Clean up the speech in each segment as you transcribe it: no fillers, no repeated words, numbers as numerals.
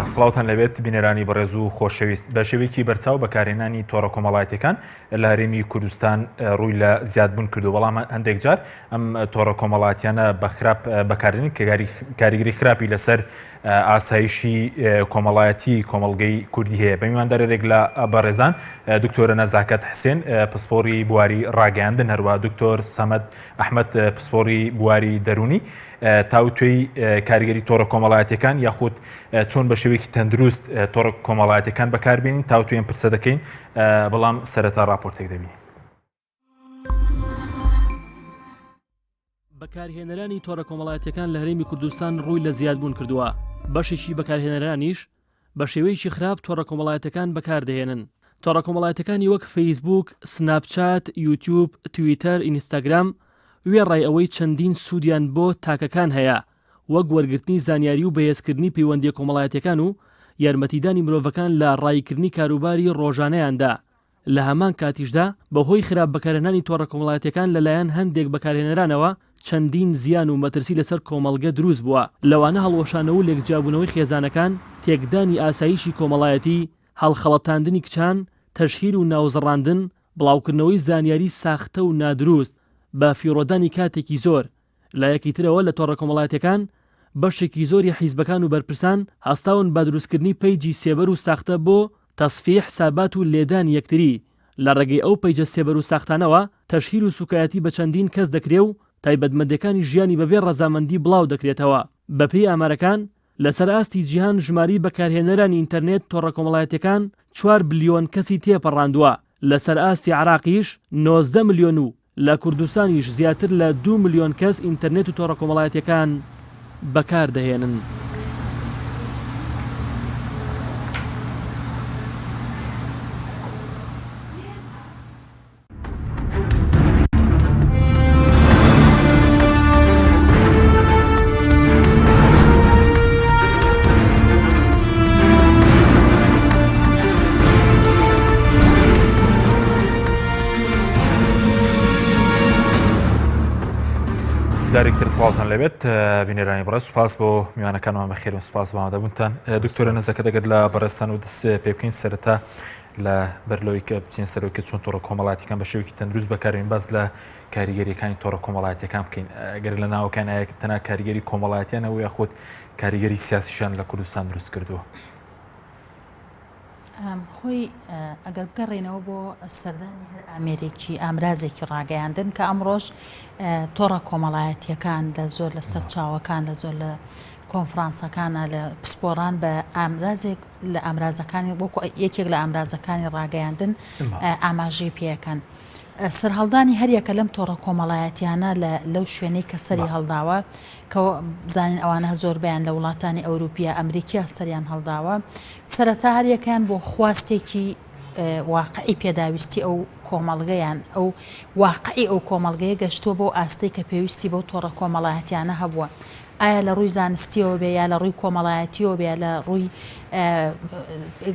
سڵاوتان لەبێت بینەرانی بەڕێز و خۆشەویست بە شێوەیەکی بەرچاو بەکارهێنانی تۆڕە کۆمەڵایەتەکان لە هەرێمی کوردستان ڕووی لە زیادبوون کردو بەڵام هەندێک جار ئەم تۆڕە کۆمەڵاتیانە بە خراپ بەکاردێنن کە کاریگەری خراپی لەسەر ئاسایشی کۆمەڵایەتی کۆمەڵگەی کوردی هەیە بە میواندارێک لە بەڕێزان دکتۆرە نەزاکەت حسێن پسپۆری بواری ڕاگەیاندن هەروە دکتۆر سەمەد ئەحمد پسپۆری بواری دەرونی تاوتوێی کاریگەری تۆڕە کۆمەڵایەتەکان یاخود چۆن بە شێوەیەکی تەندروست تۆڕە کۆمەڵایەتەکان بەکاربێنین تاوتوێن پرسە دەکەین بەڵام سەرەتا راپۆرتێک دەبینین. بەکارهێنەرانی تۆڕە کۆمەڵایەتیەکان لە هەرێمی کوردستان ڕووی لە زیادبوون کردووە، بەشێکی بەکارهێنەرانیش بە شێوەیەکی خراپ تۆڕە کۆمەڵایەتەکان بەکاردەهێنن. تۆڕە کۆمەڵایەتەکانی وەک فەیسبووک، سناپچات، یوتیوب، تویتەر، ئینستاگرام، وێڕای ئەوەی چەندین سوودیان بۆ تاکەکان هەیە وەک وەرگرتنی زانیاری و بەهێزکردنی پەیوەندییە کۆمەڵایەتیەکان و یارمەتیدانی مرۆڤەکان لە ڕاییکردنی کاروباری ڕۆژانەیاندا، لە هەمان کاتیشدا بەهۆی خراپ بەکارهێنانی تۆڕە کۆمەڵایەتیەکان لەلایەن هەندێک بەکارهێنەرانەوە چەندین زیان و مەترسی لەسەر کۆمەڵگە دروست بووە، لەوانە هەڵوەشانەوە و لێکجیابوونەوەی خێزانەکان، تێکدانی ئاسایشی کۆمەڵایەتی، هەڵخەڵەتاندنی کچان، تەشهیر و ناوزڕاندن، بڵاوکردنەوەی زانیاری ساختە و نادروست، بە فیڕۆدانی کاتێکی زۆر. لایەکی ترەوە لە تۆڕە کۆمەڵایەتیەکان بەشێکی زۆری حیزبەکان و بەرپرسان هەستاون بە دروستکردنی پەیجی سێبەر و ساختە بۆ تەسفیەی حسابات و لێدانی یەکتری، لە ڕێگەی ئەو پەیجە سێبەر و ساختانەوە تەشهیر و سوکایەتی بە چەندین کەس دەکرێ و تایبەتمەندیەکانی ژیانی بەبێ ڕەزامەندی بڵاو دەکرێتەوە. بەپێی ئامارەکان لەسەر ئاستی جیهان ژمارەی بەکارهێنەرانی ئینتەرنێت تۆڕە کۆمەڵایەتیەکان چوار بلیۆن کەسی تێپەڕاندووە، لەسەر ئاستی عێراقیش 19 ملیۆن و لە کوردستانیش زیاتر لە دوو ملیۆن کەس ئینتەرنێت و تۆڕە کۆمەڵایەتیەکان بەکار دەهێنن. جارێکتر سڵاوتان لەبێت بینەرانی بەڕێز سوپاس بۆ میوانەکانمان بەخێر و سپاس بۆ ئامادەبوونتان دکتۆرە نەزەکە دەگەر لە بەڕێزتان و دەست پێ بکەین سەرەتا لە بەرلەوەی کە بچین سەرەوەی کە چۆن تۆڕە کۆمەڵاتیەکان بە شێوەیەکی تەندروست بەکاربێن باس لە کاریگەریەکانی تۆڕە کۆمەڵایەتیەکان بکەین ئەگەر لە ناوەکان ئایا تەنها کاریگەری کۆمەڵایەتیان هەبوو یاخود کاریگەری سیاسیشیان لە کوردستان دروست کردووە؟ خۆی ئەگەر بگەڕێنەوە بۆ سەردانی هەر ئامێرێکی ئامرازێکی ڕاگەیاندن کە ئەمڕۆژ تۆڕە کۆمەڵایەتیەکان لە زۆر لە سەرچاوەکان لە زۆر لە کۆنفرانسەکانە لە پسپۆڕان بە ئامرازێک لە ئامرازەکانی وەکو یەکێک لە ئامرازەکانی ڕاگەیاندن ئاماژەی پێەکەن. سەرهەڵدانی هەریەکە لەم تۆڕە کۆمەڵایەتیانە لە لەو شوێنەی کە سەری هەڵداوە کە بزانین ئەوانە زۆربەیان لە وڵاتانی ئەوروپیە ئەمریکیا سەریان هەڵداوە سەرەتا هەریەکەیان بۆ خواستێکی واقعی پێداویستی ئەو کۆمەڵگەیان ئەو واقعی ئەو کۆمەڵگەیە گەشتووە بەو ئاستەی کە پێویستی بەو تۆڕە کۆمەڵایەتیانە هەبووە ئایا لە ڕووی زانستیەوە بێ یا لە ڕووی کۆمەڵایەتیەوە بێ لە ڕووی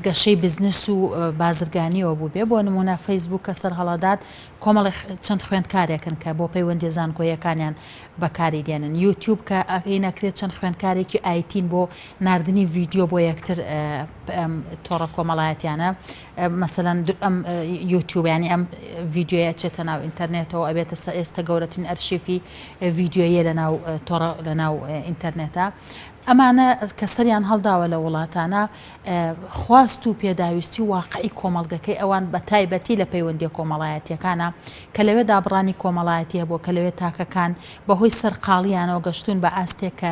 گەشەی بزنس و بازرگانیەوە بوو بێ بۆ نمونە فەیسبوک کە سەر هەڵەدات کۆمەڵی چەند خوێندکارێکن کە بۆ پەیوەندی زانکۆیەکانیان بەکاری دێنن یوتیوب کە ئەی نەکرێت چەند خوێندکارێکی ئایتین بۆ ناردنی ڤیدیۆ بۆ یەکتر تۆڕە کۆمەڵایەتیانە مەسەلەن ئەم یوتیوب ینی ئەم ڤیدیۆیە چێتە ناو ئینتەرنێتەوە ئەبێتە ئێستا گەورەترین ئەرشیفی ڤیدیۆییە لە ناو تۆڕە لە ناو ئینتەرنێتە ئەمانە کە سەریان هەڵداوە لە وڵاتانە خواست و پێداویستی واقعی کۆمەڵگەکەی ئەوان بە تایبەتی لە پەیوەندیە کۆمەڵایەتیەکانە کە لەوێ دابڕانی کۆمەڵایەتی هەبووە کە لەوێ تاکەکان بەهۆی سەرقاڵیانەوە گەشتون بە ئاستێک کە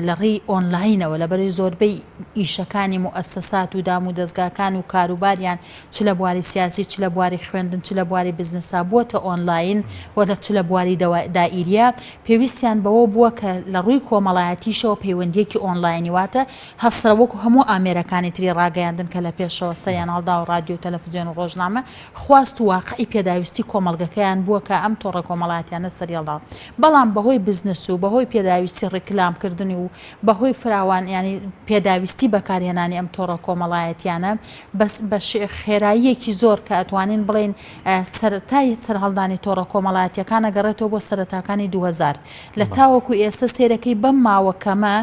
لە ڕێی ئۆنلاینەوە لەبەرەی زۆربەی ئیشەکانی موئەسەسات و دام و دەزگاکان و کاروباریان چ لە بواری سیاسی چ لە بواری خوێندن چ لە بواری بزنسا بووەتە ئۆنلاین و لە چ لە بواری دائیریە پێویستیان بەوە بووە کە لە ڕووی کۆمەڵایەتیشەوە پەیوەندیەکی ئۆنلاینی واتە هەسترە وەکو هەموو ئامێرەکانی تری ڕاگەیاندن کە لە پێشەوە سەریان هەڵداوە ڕادیۆ و تەلەفزیۆن و ڕۆژنامە خواست و واقعی پێداویستی کۆمەڵگەکەیان بووە کە ئەم تۆڕە کۆمەڵایەتیانە سەریهەڵداوە بەڵام بەهۆی بزنس و بەهۆی پێداویستی ڕیکلام کردنی و بەهۆی فراوان ینی پێداویستی بەکارهێنانی ئەم تۆڕە کۆمەڵایەتیانە بەس بە خێراییەکی زۆر کە ئەتوانین بڵێین سەرەتای سەرهەڵدانی تۆڕە کۆمەڵایەتیەکان ئەگەڕێتەوە بۆ سەرەتاکانی 2000 لە تاوەکو ئێستا سێرەکەی بەم ماوە کەمە.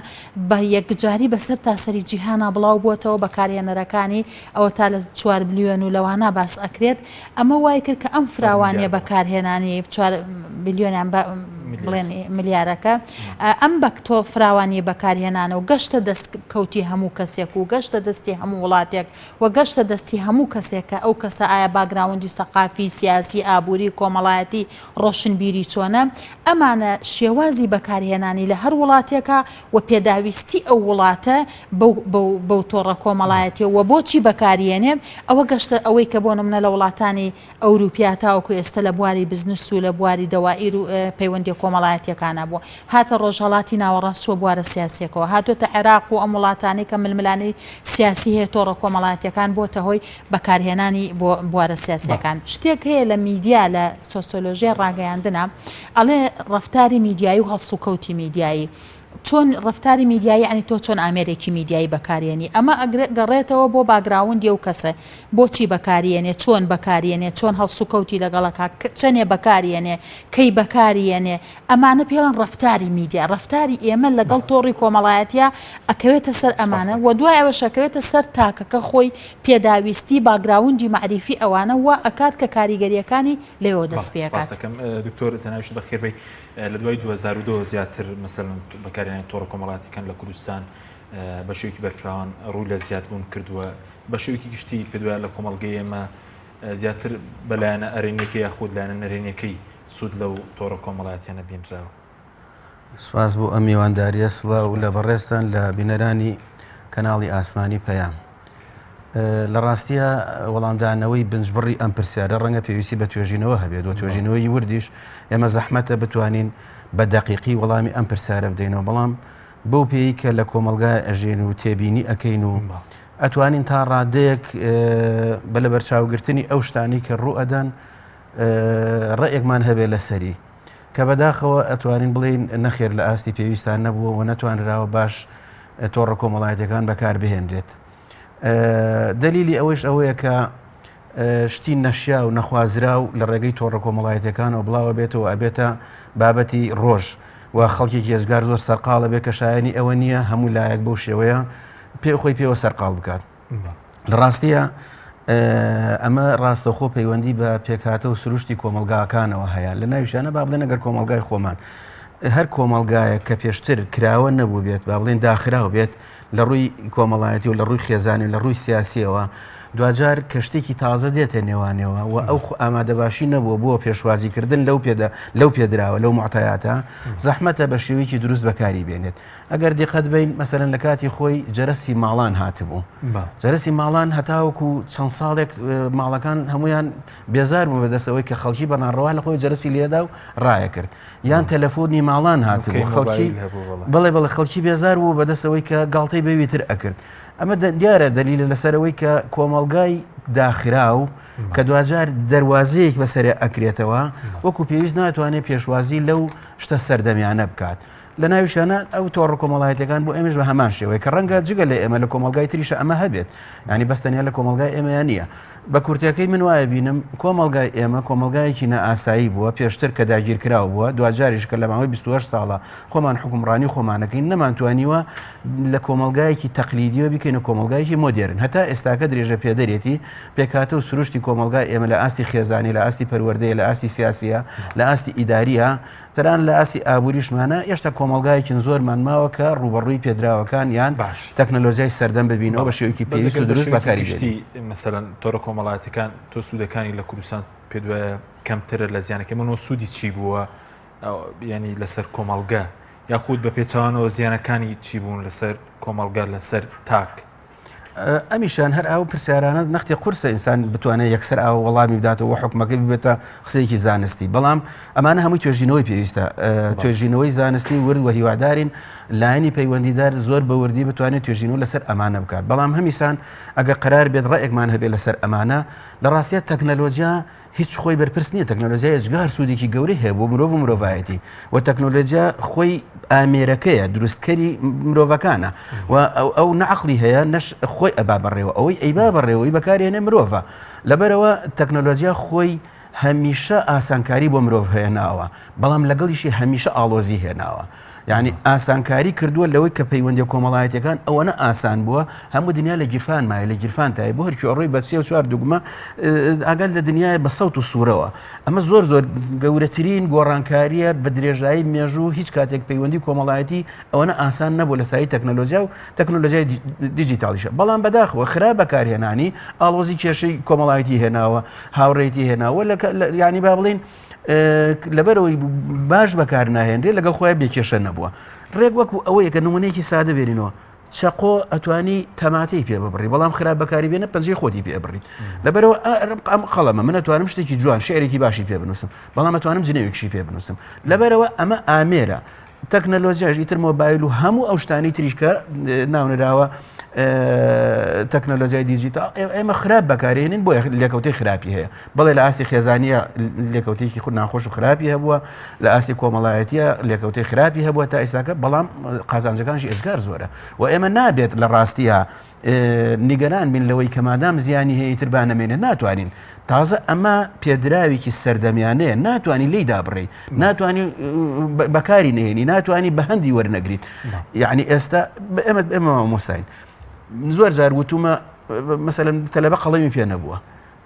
بە یەکجاری بەسەر تاسەری جیهانا بڵاو بووەتەوە بەکارهێنەرەکانی ئەوەتا لە چوار ملیۆن و لەوانە باس ئەکرێت ئەمە وای کرد کە ئەم فراوانیە بەکارهێنانی چوار ملیۆنیان بڵێن ملیارەکە ئەم بەکتۆ فراوانی بەکارهێنانە و گەشتە دەست کەوتی هەموو کەسێک و گەشتە دەستی هەموو وڵاتێک و گەشتە دەستی هەموو کەسێک کە ئەو کەسە ئایا background ی سەقافی سیاسی ئابووری کۆمەڵایەتی ڕۆشنبیری چۆنە ئەمانە شێوازی بەکارهێنانی لە هەر وڵاتێکە و پێداویستی ئەو وڵاتە بەو بەو بەو تۆڕە کۆمەڵایەتیە و بۆچی بەکاریێنێ ئەوە گەشتە ئەوەی کە بۆ نمونە لە وڵاتانی ئەوروپیا تاوەکو ئێستا لە بواری بزنس و لە بواری دەوائیر و پەیوەندیە کۆمەڵایەتیەکانە بووە هاتە ڕۆژهەڵاتی ناوەڕاست چوە بوارە سیاسیەکەوە هاتۆتە عێراق و ئەم وڵاتانەی کە ململانێی سیاسی هەیە تۆڕە کۆمەڵایەتیەکان بۆتە هۆی بەکارهێنانی بۆ بوارە سیاسیەکان شتێک هەیە لە میدیا لە سۆسۆلۆژیای ڕاگەیاندنە ئەڵێ ڕەفتاری میدیایی و هەڵسوکەوتی میدیایی چۆن ڕەفتاری میدیایی یانی تۆ چۆن ئامێرێکی میدیایی بەکارێنی ئەمە ئەگەڕێتەوە بۆ background ی ئەو کەسە بۆچی بەکاریێنێ چۆن بەکاریێنێ چۆن هەڵسوکەوتی لەگەڵەکە چەنێ بەکاریێنێ کەی بەکاریێنێ ئەمانە پێڵەن ڕەفتاری میدیا ڕەفتاری ئێمە لەگەڵ تۆڕی کۆمەڵایەتە ئەکەوێتە سەر ئەمانە و دوای ئەوەش ئەکەوێتە سەر تاکەکە خۆی پێداویستی background ی مەعریفی ئەوانە وا ئەکات کە کاریگەریەکانی لەوێوە دەست پێکات. دکتۆر جەنابیشت بەخێر بێی. لە دوای 2002 زیاتر مەسەلەن بەکارهێنانی تۆڕە کۆمەڵایەتیەکان لە کوردستان بە شێوەیەکی بەرفراوان ڕووی لە زیادبوون کردووە بە شێوەیەکی گشتی پێت وایە لە کۆمەڵگەی ئێمە زیاتر بە لایەنە ئەرێنیەکەی یاخود لایەنە نەرێنیەکەی سوود لەو تۆڕە کۆمەڵایەتیانە بینراوە؟ سپاس بۆ ئەم میوانداریە سڵاو لە بەڕێزتان لە بینەرانی کەناڵی ئاسمانی پەیام. لە ڕاستیە وەڵامدانەوەی بنجبڕی ئەم پرسیارە ڕەنگە پێویستی بە توێژینەوە هەبێت و توێژینەوەی وردیش ئێمە زەحمەتە بتوانین بە دەقیقی وەڵامی ئەم پرسیارە بدەینەوە بەڵام بەو پێی کە لە کۆمەلگای ئەژێن و تێبینی ئەەکەین و ئەتوانین تا ڕادەیەک بە لە بەرچاوگرتنی ئەو شتانی کە ڕوو ئەدەن ڕێکمان هەبێت لەسەری کە بەداخەوە ئەتوانین بڵێین نەخێر لە ئاستی پێویستان نەبووە و نەتوانراوە باش تۆڕە کۆمەڵایەتەکان بەکار بهێنرێت. دەلیلی ئەوەیش ئەوەیە کە شتی نەشیا و نەخوازرا و لە ڕێگەی تۆڕە کۆمەڵایەتەکانەوە بڵاوە بێتەوە ئەبێتە بابەتی ڕۆژ و خەڵکێکی ئێجگار زۆر سەرقاڵە بێ کە شایانی ئەوە نییە هەموو لایەک بەو شێوەیە پێ خۆی پێوە سەرقاڵ بکات. لە ڕاستیە ئەمە ڕاستەوخۆ پەیوەندی بە پێکهاتە و سروشتی کۆمەلگاکانەوە هەیە لە ناویشانە با بڵێن ئەگەر کۆمەلگای خۆمان هەر کۆمەلگایە کە پێشتر کراوە نەبوو بێت با بڵێن داخراو بێت لە ڕووی کۆمەڵایەتی و لە ڕووی خێزانی و لە ڕووی سیاسیەوە دواجار کە شتێکی تازە دێتە نێوانەوە و ئەو ئامادەباشی نەبووە بۆ پێشوازیکردن لەو پێدا لەو پێدراوە لەو معتایاتە زەحمەتە بە شێوەیەکی دروست بەکاری بێنێت ئەگەر دیقەت بین مەسەلەن لە کاتی خۆی جەرەسی ماڵان هاتبوو جەرەسی ماڵان هەتاوەکو چەند ساڵێک ماڵەکان هەمویان بێزار بوون بەدەستەوەی کە خەڵکی بە ناڕەوا لە خۆی جەرەسی لێدا و ڕایە کرد یان تەلەفۆنی ماڵان هاتبوو خەڵکی بڵێ بڵێ خەڵکی بێزار بوو بەدەستەوەی کە گاڵتەی بەوی تر ئەکرد ئەمە دیارە دەلیلە لەسەرەوەی کە کۆمەڵگای داخراو کە دواجار دەواازەیەک بەسەر ئەکرێتەوە وەکو پێویست ناتوانێت پێشوازی لەو شتە سەردەمیانە بکات. لە ناویشیانە ئەو تۆڕە کۆمەڵایەتیەکان بۆ ئێمەش بە هەمان شێوەیە کە ڕەنگە جگە لە ئێمە لە کۆمەڵگای تریشە ئەمە هەبێت ینی بەس تەنیا لە کۆمەڵگای ئێمەیان نییە بە کورتەکەی من وایە بینم کۆمەڵگای ئێمە کۆمەڵگایەکی نائاسایی بووە پێشتر کە داگیرکراو بووە دواجاریش کە لە ماوەی 28 ساڵە خۆمان حکومڕانی خۆمانەکەین نەمانتوانیوە لە کۆمەڵگایەکی تەقلیدیەوە بیکەینە کۆمەڵگایەکی مۆدێرن هەتا ئێستاکە درێژە پێدەرێتی پێکهاتە و سروشتی کۆمەڵگای ئێمە لە ئاستی خێزانی لە ئاستی پەروەردەیە لە ئاستی سیاسیە لە ئاستی ئیداریە تەنان لە ئاستی ئابووریشمانە ئێشتا کۆمەڵگایەکین زۆرمان ماوە کە ڕووبەڕووی پێدراوەکان یان باش تەکنەلۆژیای سەردەم ببینەوە بە شێوەیەکی بەس پێویست ئەگەر و بە دروست شێوەیەکی بەکاری بێنین. گشتی مەسەلەن تۆڕە کۆمەڵایەتیەکان تۆ سوودەکانی لە کوردستان پێت وایە کەمترە لە زیانەکەی من سوودی چی بووە ینی لەسەر کۆمەڵگە یاخود بە پێچەوانەوە زیانەکانی چی بوون لەسەر کۆمەڵگە لەسەر تاک؟ ئەمیشان هەر ئەو پرسیارانە نەختی قورسە ئینسان بتوانێت یەکسەر ئاوە وەڵامی بداتەوە حکومەکەی ببێتە قسەیەکی زانستی بەڵام ئەمانە هەمووی توێژینەوەی پێویستە توێژینەوەی زانستی ورد و هیوادارین لایەنی پەیوەندیدار زۆر بە وردی بتوانێت توێژینەوە لەسەر ئەمانە بکات بەڵام هەمیسان ئەگە قرار بێت ڕێکمان هەبێت لەسەر ئەمانە لە ڕاستیە تەکنەلۆجیا هیچ خۆی بەرپرس نییە تەکنەلۆژیا ئێجگار سوودێکی گەورەی هەیە بۆ مرۆڤ و مرۆڤایەتی و تەکنۆلۆژیا خۆی ئامێرەکەیە دروستکەری مرۆڤەکانە و ئەو نەعقلی هەیە نەش خۆی ئەبا بەڕێوە ئەوەی ئەیبا بەڕێوەی بەکارێنێ مرۆڤە لەبەرەوە تەکنەلۆژیا خۆی. هەمیشە ئاسانکاری بۆ مرۆڤ هێناوە بەڵام لەگەڵیشی هەمیشە ئاڵۆزی هێناوە. یعنی ئاسانکاری کردووە لەوەی کە پەیوەندی کۆمەڵایەتەکان ئەوەنە ئاسان بووە هەموو دنیا لە گیرفان مایە لە گیرفان تای بۆ هەرکی ئەڕۆی بە سێ و چوار دوگمە ئاگات لە دنیای بە سەوت و سوورەوە ئەمە زۆر زۆر گەورەترین گۆڕانکاریە بە درێژایی مێژوو هیچ کاتێک پەیوەندی کۆمەڵایەتی ئەوەنە ئاسان نەبوو لە سایی تەکنەلۆژیا و تەکنۆلۆژیای دیجیتاڵیشە بەڵام بەداخەوە خراپ بەکارهێنانی ئاڵۆزی کێشەی کۆمەڵایەتی هێناوە هاوڕێتی هێناوە لە ینی با بڵین لەبەرەوەی باش بەکار ناهێنرێ لەگەڵ خۆیان بێ کێشە نەبووە ڕێک وەکو ئەوەیە کە نمونەیەکی سادە بێنینەوە چەقۆ ئەتوانی تەماتەی پێ ببڕی بەڵام خراپ بەکاری بێنە پەنجەی خۆتی پێ بڕیت لەبەرەوە ئەم قەڵەمە من ئەتوانم شتێکی جوان شعرێکی باشی پێ بنووسم بەڵام ئەتوانم جنێوێکشی پێ بنووسم لەبەرەوە ئەمە ئامێرە تەکنەلۆجیاش ئیتر مۆبایل و هەموو ئەو شتانی تریش کە ناونراوە تەکنەلۆجیای دیجیتال ئێمە خراپ بەکارێنین بۆ لێکەوتەی خراپی هەیە بەڵێ لە ئاستی خێزانیە لێکەوتێکی خود ناخۆش و خراپی هەبووە لە ئاستی کۆمەڵایەتیە لێکەوتەی خراپی هەبووە تا ئێستاکە بەڵام قازانجەکانشی ئێجگار زۆرە و ئێمە نابێت لە ڕاستیە نیگەران بین لەوەی کە مادام زیانی هەیە ئیتر با نەمێنێت ناتوانین تازە ئەمە پێدراوێکی سەردەمیانەیە ناتوانانی لی دابڕی ناتوانانی بەکاری نهێنی ناتوانانی بە هەندی وەرنەگریت یعنی ئێستا ئێمە ئێمە مامۆستاین زۆر جار وتومە مەسەلەن تەلەبە قەڵەمی پێ نەبووە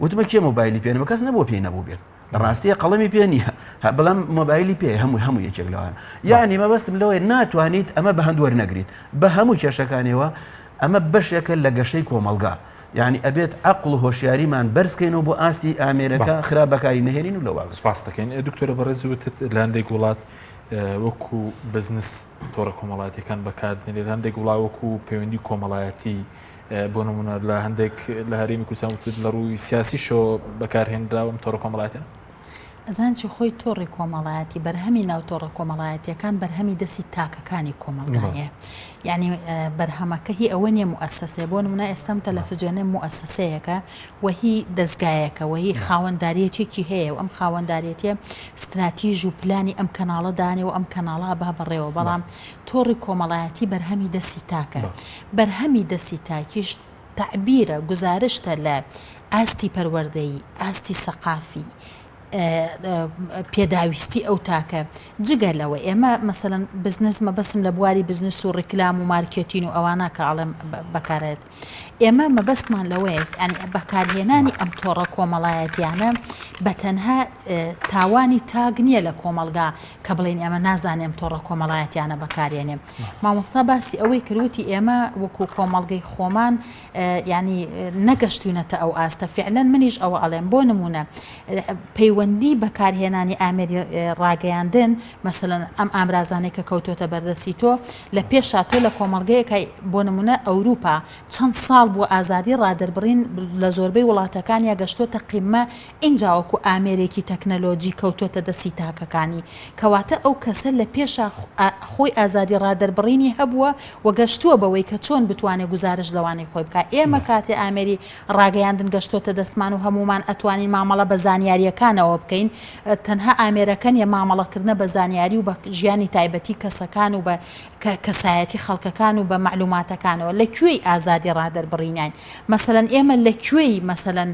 وتمە کێ مۆبایلی پێ نەبوو کەس نەبووە پێی نەبوو بێت لە ڕاستیە قەڵەمی پێ نییە بەڵام مۆبایلی پێ هەموو هەموو یەکێک لەوان یعنی مەبەستم لەوەی ناتوانیت ئەمە بە هەند وەرنەگریت بە هەموو کێشەکانیەوە ئەمە بەشێکە لە گەشەی کۆمەڵگا یعنی ئەبێت عقل و هۆشیاریمان بەرزکەینەوە بۆ ئاستی ئامێرەکە خراپ بەکاری نەهێنین و لەوە سپاس دەکەین دکتۆرە بەڕێز وتت لە هەندێک وڵات وەکو بزنس تۆڕە کۆمەڵایەتەکان بەکاردێنێت هەندێک وڵا وەکو پەیوەندی کۆمەڵایەتی بۆ نمونە لە هەندێک لە هەرێمی کوردستان وتت لە ڕووی سیاسیشەوە بەکارهێنراوە ئەم تۆڕە کۆمەڵایەتیانە؟ ئەزان چی خۆی تۆڕی کۆمەڵایەتی بەرهەمی ناو تۆڕە کۆمەڵایەتیەکان بەرهەمی دەستی تاکەکانی کۆمەڵگایە یعنی بەرهەمەکە هی ئەوە نییە موئەسەسەیە بۆ نمونە ئێستم تەلەفزیۆنە موئەسەسەیەکە و هی دەزگایەکە و هی خاوەنداریەتێکی هەیە و ئەم خاوەنداریەتە ستراتیژ و پلانی ئەم کەناڵە دانێ و ئەم کەناڵە با بەڕێوە بەڵام تۆڕی کۆمەڵایەتی بەرهەمی دەستی تاکە بەرهەمی دەستی تاکیش تەعبیرە، گوزارشتە لە ئاستی پەروەردەیی، ئاستی سەقافی، پێداویستی ئەو تاکە. جگە لەوە ئێمە مەسەلەن بزنس مەبەستم لە بواری بزنس و ڕیکلام و مارکێتین و ئەوانە کە ئەڵێم بەکارێت. ئێمە مەبەستمان لەوەیە یانی بەکارهێنانی ئەم تۆڕە کۆمەڵایەتیانە بە تەنها تاوانی تاک نییە لە کۆمەڵگا کە بڵێین ئێمە نازانێ ئەم تۆڕە کۆمەڵایەتیانە بەکارێنێ. مامۆستا باسی ئەوەی کرد وتی ئێمە وەکو کۆمەڵگەی خۆمان ینی نەگەشتوینەتە ئەو ئاستە فعلەن منیش ئەوە ئەڵێم بۆ نمونە پەیوەندی بەکارهێنانی ئامێری ڕاگەیاندن مەسەلەن ئەم ئامرازانەی کە کەوتۆتە بەردەستی تۆ لە پێشا تۆ لە کۆمەڵگەیەکە بۆ نمونە ئەوروپا چەند ساڵ بووە ئازادی ڕادەربڕین لە زۆربەی وڵاتەکانیا گەشتۆتە قیممە ئینجا وەکو ئامێرێکی تەکنەلۆجی کەوتۆتە دەستی تاکەکانی کەواتە ئەو کەسە لە پێشا خۆی ئازادی ڕادەربڕینی هەبووە و گەشتووە بەوەی کە چۆن بتوانێ گوزارشت لەوانەی خۆی بکا ئێمە کاتێ ئامێری ڕاگەیاندن گەشتۆتە دەستمان و هەموومان ئەتوانین مامەڵە بە زانیارییەکانەوە بکەین تەنها ئامێرەکە نیە مامەڵەکردنە بە زانیاری و بە ژیانی تایبەتی کەسەکان و بە کەسایەتی خەڵکەکان و بە مەعلوماتەکانەوە لە کوێی ئازادی ڕادەربڕینین مەسەلەن ئێمە لە کوێی مەسەلەن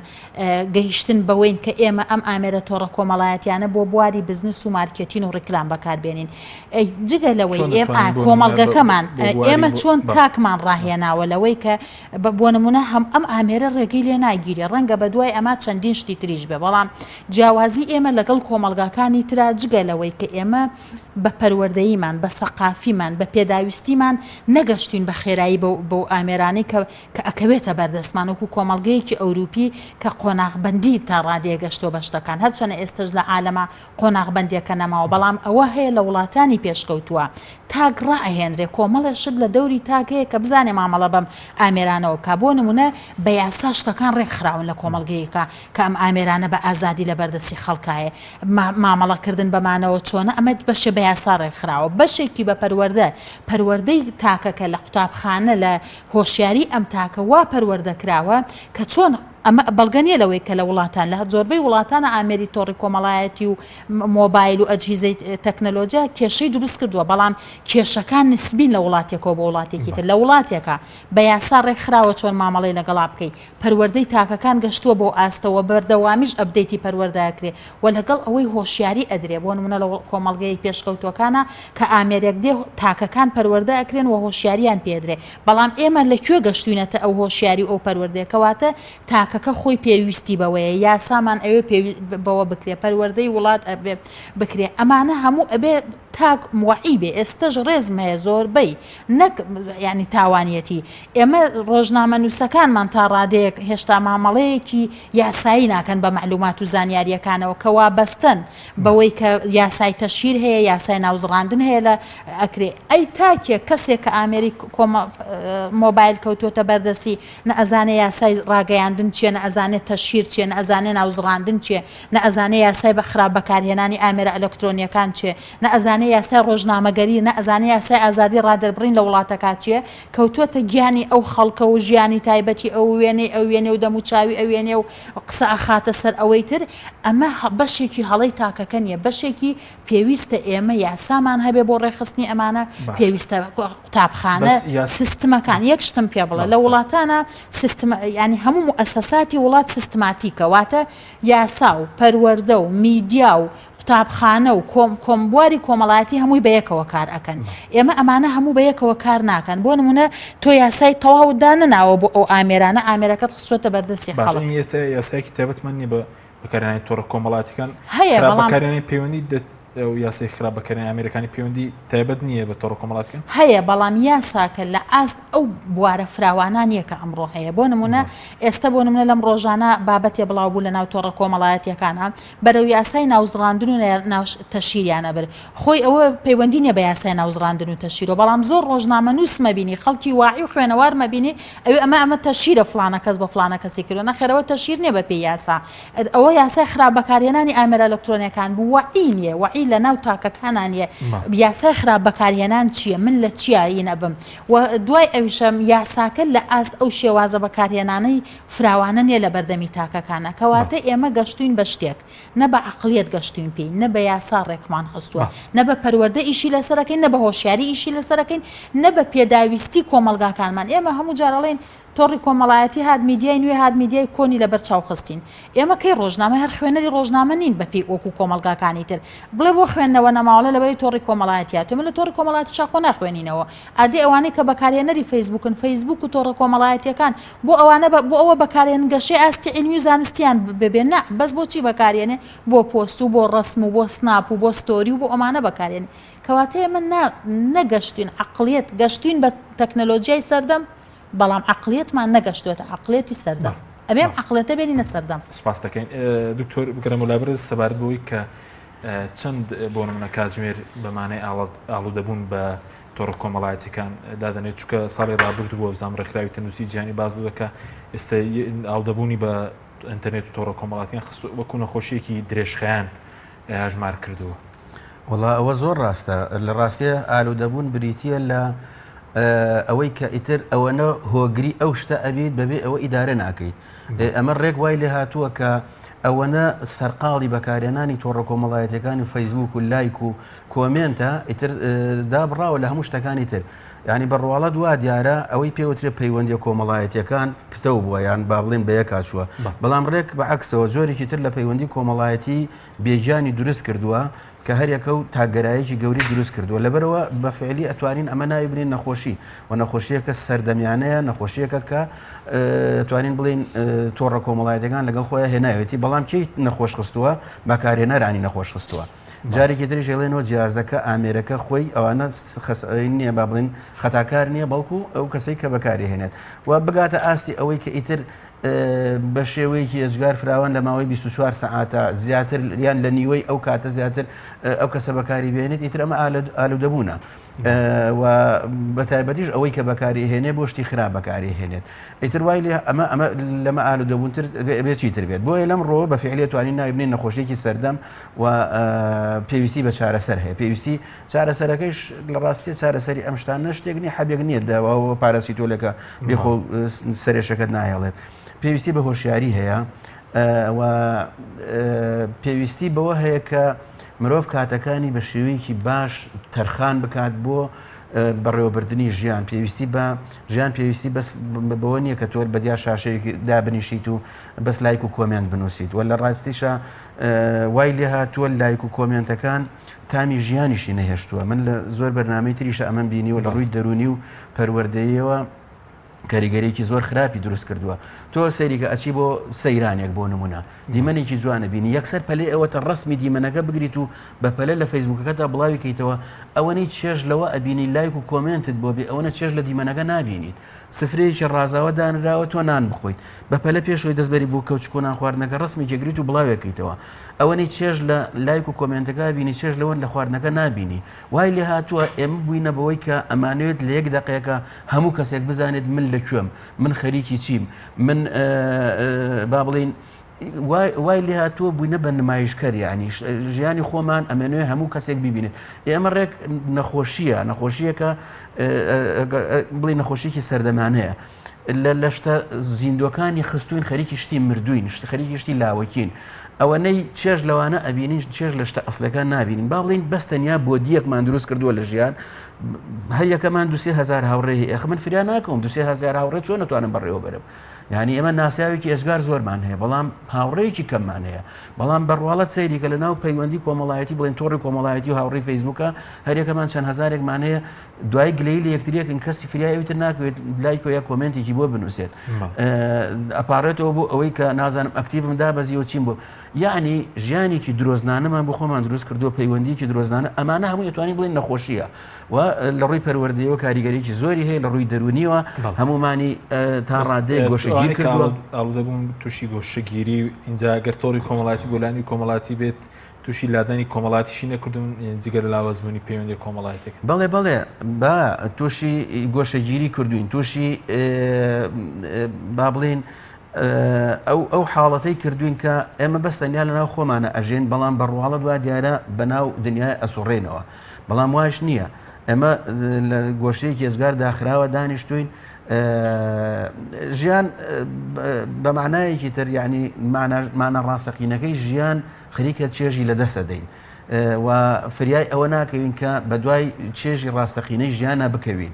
گەیشتن بەوەین کە ئێمە ئەم ئامێرە تۆڕە کۆمەڵایەتیانە بۆ بواری بزنس و مارکێتین و ڕیکلام بەکاربێنین جگە لەوەی ئێمە کۆمەڵگەکەمان ئێمە چۆن تاکمان ڕاهێناوە لەوەی کە بۆ نمونە هەم ئەم ئامێرە ڕێگەی لێ ناگیرێ ڕەنگە بە دوای ئەما چەندین شتی تریش بێ بەڵام جیاوازی ئێمە لەگەڵ کۆمەڵگاکانی ترا جگە لەوەی کە ئێمە بە پەروەردەییمان، بە سەقافیمان، بە پێداویستیمان نەگەشتوین بە خێرایی بەو بەو ئامێرانەی کە کە ئەکەوێتە بەردەستمان وەکو کۆمەڵگەیەکی ئەوروپی کە قۆناغبەندی تا ڕادەیەک گەشتوە بە شتەکان هەرچەنە ئێستەش لە عالەما قۆناغبەندیەکە نەماوە بەڵام ئەوە هەیە لە وڵاتانی پێشکەوتوە تاک ڕائەهێنرێ کۆمەڵێ شت لە دەوری تاک هەیە کە بزانێ مامەڵە بەم ئامێرانەوە بکا بۆ نمونە بە یاسا شتەکان ڕێکخراون لە کۆمەڵگەیەکا کە ئەم ئامێرانە بە ئازادی لە بەردەستی خەڵکایە مامەڵەکردن بەمانەوە چۆنە ئەمە بەشێ بە یاسا ڕێکخراوە بەشێکی بە پەروەردە پەروەردەی تاکەکە لە قوتابخانە لە هۆشیاری ئەم تاکە وا پەروەردە کراوە کە چۆن. ئەمە بەڵگە نییە لەوەی کە لە وڵاتان لە زۆربەی وڵاتانە ئامێری تۆڕی کۆمەڵایەتی و مۆبایل و ئەجهیزەی تەکنەلۆجیا کێشەی دروست کردووە بەڵام کێشەکان نسبین لە وڵاتێکەوە بۆ وڵاتێکی تر لە وڵاتێکە بە یاسا ڕێکخراوە چۆن مامەڵەی لەگەڵا بکەی پەروەردەی تاکەکان گەشتووە بەو ئاستە و بەردەوامیش update ی پەروەردە ئەکرێ و لەگەڵ ئەوەی هۆشیاری ئەدرێ بۆ نمونە لە کۆمەڵگەی پێشکەوتووەکانا کە ئامێرێک دێ تاکەکان پەروەردە ئەکرێن و هۆشیاریان پێ ئەدرێ بەڵام ئێمە لە کوێ گەشتوینەتە ئەو هۆشیاری و ئەو پەروەردەیە کەواتە تاکەکە خۆی پێویستی بەوەیە یاسامان ئەوێ پێوی بەوە بکرێ پەروەردەی وڵات ئەبێ بکرێ ئەمانە هەموو ئەبێ تاک وەعی بێ ئێستەش ڕێزم هەیە زۆربەی نەک یانی تاوانیەتی ئێمە ڕۆژنامەنووسەکانمان تا ڕادەیەک هێشتا مامەڵەیەکی یاسایی ناکەن بە مەعلومات و زانیاریەکانەوە کە وابەستەن بەوەی کە یاسای تەشهیر هەیە یاسای ناوزڕاندن هەیە لە ئەکرێ ئەی تاکێک کەسێک کە ئامێری مۆبایل کەوتووەتە بەردەستی نە ئەزانێ یاسای ڕاگەیاندن چیە نە ئەزانێ تەشهیر چیە نە ئەزانێ ناوزڕاندن چیە نە ئەزانێ یاسای بە خراپ بەکارهێنانی ئامێرە ئەلەکترۆنیەکان چیە نە ئەزانێ یاسای ڕۆژنامەگەری نە ئەزانێ یاسای ئازادی ڕادەربڕین لە وڵاتەکا چیە کەوتووەتە گیانی ئەو خەڵکە و ژیانی تایبەتی ئەو وێنەی ئەو وێنێ و دەموچاوی ئەو وێنێ و قسە ئەخاتە سەر ئەوەی تر ئەمە بەشێکی هەڵەی تاکەکە نیە بەشێکی پێویستە ئێمە یاسامان هەبێ بۆ ڕێکخستنی ئەمانە پێویستە قوتابخانە سیستمەکان یەک شتم پێ بڵێ لە وڵاتانە سیستم ینی هەموو موئەسەساتی وڵات سیستماتیکە واتە یاسا و پەروەردە و میدیا و قوتابخانە و کۆم کۆم بواری کۆمەڵایەتی هەمووی بەیەکەوە کار ئەکەن ئێمە ئەمانە هەموو بەیەکەوە کار ناکەن بۆ نمونە تۆ یاسای تەواوت دانەناوە بۆ ئەو ئامێرانە ئامێرەکەت خستووەتە بەردەستی خەڵک یاسایەکی تایبەتمان نییە بە بەکارهێنانی تۆڕە کۆمەڵاتیەکان هەیە خراپ بەڵام بەکارهێنانی پەیوەندی دەست ئەو یاسای خراپ بەکارهێنانی ئامێرەکانی پەیوەندی تایبەت نییە بە تۆڕە کۆمەڵاتیەکان هەیە بەڵام یاساکە لە ئاست ئەو بوارە فراوانە نییە کە ئەمڕۆ هەیە بۆ نمونە ئێستا بۆ نمونە لەم ڕۆژانە بابەتێ بڵاو بوو لە ناو تۆڕە کۆمەڵایەتیەکانە بەرەو یاسای ناوزڕاندن و ناو تەشهیریان ئەبرد خۆی ئەوە پەیوەندی نییە بە یاسای ناوزڕاندن و تەشهیرەوە بەڵام زۆر ڕۆژنامەنووس مەبینی خەڵکی واعی و خوێنەوار مەبینی ئەوێ ئەمە ئەمە تەشهیرە فڵانە کەس بە فڵانە کەسی کردوە نەخێر ئەوە تەشهیر نییە بە پێی یاسا ئەوە یاسای خراپ بەکارهێنانی ئامێرە ئەلکترۆنیەکان بوو وەعی نییە وەعی لە ناو تاکەکانا نییە یاسای خراپ بەکارهێنان چییە من لە چیا ین ئەبم و دوای ئەویشم یاساکە لە ئاست ئەو شێوازە بەکارهێنانەی فراوانە نییە لە بەردەمی تاکەکانە کەواتە ئێمە گەشتوین بە شتێک نە بە عەقڵیەت گەشتوین پێی، نە بە یاسا ڕێکمان خستووە، نە بە پەروەردە ئیشی لەسەر ئەکەین، نە بە هۆشیاری ئیشی لەسەر ئەکەین، نە بە پێداویستی کۆمەڵگاکانمان. ئێمە هەموو جار ئەڵێین تۆڕی کۆمەڵایەتی هات، میدیای نوێ هات، میدیای کۆنی لەبەر چاو خستین. ئێمە کەی ڕۆژنامە، هەر خوێنەری ڕۆژنامە نین بە پێی وەکوو کۆمەڵگاکانی تر. بڵێ بۆ خوێندنەوە نەماوە، ئەڵێ لەبەرەی تۆڕی کۆمەڵایەتی هاتووە. ئێمە لە تۆڕی کۆمەڵایەتیشا خۆ ناخوێنینەوە. ئادەی ئەوانەی کە بەکارهێنەری فەیسبووکن، فەیسبووک و تۆڕە کۆمەڵایەتییەکان بۆ ئەوانە بۆ ئەوە بەکارێنن گەشەی ئاستی عیلمی و زانستیان ببێ نا بەس بۆ چی بەکارێنێ بۆ پۆست و بۆ ڕەسم و بۆ سناپ و بۆ ستۆری و بۆ ئەمانە بەکارێنێ کەواتە ئێمە نا نەگەشتوین عەقڵیەت گەشتوین بە تەکنەلۆجیای سەردەم بەڵام عەقڵیەتمان نەگەشتوێتە عەقڵیەتی سەردەم ئەبێ ئەم عەقڵیەتە بێنینە سەردەم. سپاست دەکەین دکتۆر بگەڕێمەوە لای بەڕێز سەبارەت بەوەی کە چەند بۆ نمونە کاتژمێر بە مانای ئاڵودەبوون بە تۆڕە کۆمەڵایەتیەکان دادەنێت چونکە ساڵی ڕابردوو بووە بزانم ڕێکخراوی تەندروستی جیهانی باس لەوە کە ئێستا ئاڵودەبوونی بە ئینتەرنێت و تۆڕە کۆمەڵاتیان خست وەکو نەخۆشیەکی درێژخایەن هەژمار کردووە. وەڵا ئەوە زۆر ڕاستە لە ڕاستیە ئالوودەبوون بریتە لە ئەوەی کە ئیتر ئەوەنە هۆگری ئەو شتە ئەبیت بەبێ ئەوە ئیدارە ناکەیت ئەمە ڕێک وای لێ هاتووە کە ئەوەنە سەرقاڵی بەکارهێنانی تۆڕە کۆمەڵایەتەکانی و فەیسبوک و لایک و کۆمێنتە ئیتر دابڕاوە لە هەموو شتەکانی تر یعنی بە ڕواڵەت وا دیارە ئەوەی پێوترێ پەیوەندیە کۆمەڵایەتیەکان پتەو بووە یان با بڵێن بە یەکا چووە بەڵام ڕێک بە عەکسەوە جۆرێکی تر لە پەیوەندی کۆمەڵایەتی بێگیانی دروست کردووە کە هەریەکە و تاکگەرایەکی گەوری دروست کردووە لەبەرەوە بە فعلی ئەتوانین ئەمە ناوی بنین نەخۆشی و نەخۆشیەکە سەردەمیانەیە نەخۆشیەکە کە توانین بڵین تۆڕە کۆمەڵایەتەکان لەگەڵ خۆیان هێناوێتی بەڵام کێی نەخۆش خستووە بەکارهێنەرانی نەخۆش خستووە جارێکی تریش ئەڵێنەوە جیازەکە ئامێرەکە خۆی ئەوانە نییە با بڵین خەتاکار نییە بەڵکو ئەو کەسەی کە بەکاری هێنێت و بگاتە ئاستی ئەوەی کە ئیتر بە شێوەیەکی ئێجگار فراوان لە ماوەی 24 سەعاتە زیاتر یان لە نیوەی ئەو کاتە زیاتر ئەو کەسە بەکاری بێنێت ئیتر ئەمە ئالوودەبوونە. و بە تایبەتیش ئەوەی کە بەکاری هێنێ بۆ شتی خراپ بەکاری هێنێت ئیتر وای لێ ئەمە ئەمە لەمە ئالوودەبوونتر بێ چیتر بێت بۆیە لەم ڕۆ بە فعلێ توانین ناوی بنێین نەخۆشیێکی سەردەم و پێویستی بە چارەسەر هەیە پێویستی چارەسەرەکەیش لە ڕاستیە چارەسەری ئەم شتانە شتێک نیە حەبێک نییە داواوە پاراسیتۆلەکە بێخۆ سەرێشەکەت ناهێڵێت. پێویستی بە هۆشیاری هەیە و پێویستی بەوە هەیە کە مرۆڤ کاتەکانی بە شێوەیەکی باش تەرخان بکات بۆ بەڕێوەبردنی ژیان پێویستی بە ژیان پێویستی بەس بەوە نییە کە تۆ بە دیار شاشەیەکی دابنیشیت و بەس لایک و comment بنووسیت و لە ڕاستیشە وای لێ هاتووە لایک و comment ەکان تامی ژیانیشی نەهێشتووە من لە زۆر بەرنامەی تریشە ئەمەم بینیوە لە ڕووی دەرونی و پەروەردەیەوە کاریگەرێکی زۆر خراپی دروست کردووە تۆ سەیریکە ئەچی بۆ سەیرانێک بۆ نمونە دیمەنێکی جوانە بینی یەکسەر پەلەی ئەوەتە ڕسمی دیمەنەکە بگریت و بە پەلە لە فەیسبوکەکەدا بڵاوی کەیتەوە ئەوەنەی چێژ لەوە ئەبینی لایک و comment ت بۆ بێ ئەوەنە چێژ لە دیمەنەکە نابینیت سفرەیەکی ڕازاوە دانراوە تۆ نان بخۆیت بە پەلە پێشەوەی دەست بەری بۆ کەوچک و نان خواردنەکە ڕسمێکی گریت و بڵاوێکەیتەوە ئەوەنەی چێژ لە لایک و comment ەکە بینی چێژ لەوەن لە خواردنەکە نابینی وای لێ هاتووە ئێمە بووینە بەوەی کە ئەمانەوێت لە یەک دەقێکە هەموو کەسێک بزانێت من لە کوێم من خەریکی چیم من با بڵین وای لێ هاتووە بووینە بە نمایشکەر یعنی ژیانی خۆمان ئەمێنێ هەموو کەسێک ببینێت ئێمە ڕێک نەخۆشیە نەخۆشیەکە بڵێ نەخۆشیێکی سەردەمانەیە لە لە شتە زیندوەکانی خستوین خەریکی شتی مردوین شت خەریکی شتی لاوەکین ئەوەنەی چێژ لەوانە ئەبینین چێژ لە شتە ئەسلەکان نابینین با بڵین بەس تەنیا بۆ دیەکمان دروست کردووە لە ژیان هەر یەکەمان دوسێ هزار هاوڕێ ئەخ من فریا ناکەم دوسێ هزار هاوڕێ چۆن نتوانم بەڕێوە بەرم یعنی ئێمە ناسیاوێکی ئێجگار زۆرمان هەیە بەڵام هاوڕێیەکی کەممان هەیە بەڵام بەڕواڵەت سەیری کە لە ناو پەیوەندی کۆمەڵایەتی بڵێن تۆڕی کۆمەڵایەتی و هاوڕێی فەیسبوکە هەریەکەمان چەند هزارێکمان هەیە دوای گلەیی لە یەکتریەکن کەسی فریای ئەوی تر ناکەوێت لایک یا comment ێکی بۆ بنووسێت ئەپارێتەوە بۆ ئەوەی کە نازانم active م دابەزیەوە چیم بۆ یعنی ژیانێکی درۆزنانەمان بۆ خۆمان دروست کردو پەیوەندیکی درۆزنانە ئەمانە هەموو ئەتوانین بڵێن نەخۆشیە و لە ڕووی پەروەردەیەوە کاریگەریکی زۆری هەیە لە ڕووی دەرونیەوە هەمومانی تا ڕادەیەک گۆشەگیر کردووە ئاڵودەبوون تووشی گۆشەگیری اینجا گەر تۆڕی کۆمەڵاتی بۆلانی کۆمەڵاتی بێت تووشی لادانی کۆمەڵاتیشی نەکردوون جگە لە لاوازبوونی پەیوەندیە کۆمەڵایەتیەکان. بەڵێ بەڵێ با تووشی گۆشەگیری کردوین تووشی با بڵێین ئەو ئەو حاڵەتەی کردوین کە ئێمە بەس تەنیا لەناو خۆمانە ئەژێن بەڵام بە ڕواڵەت وا دیارە بەناو دنیای ئەسوڕێنەوە بەڵام واش نییە ئێمە لە گۆشەیەکی ئێجگار داخراوە دانیشتوین ژیان بە معنایەکی تر یعنی مانا ڕاستەقینەکەی ژیان خەریکە چێژی لە دەست ئەدەین و فریای ئەوە ناکەوین کە بە دوای چێژی ڕاستەقینەی ژیانە بکەوین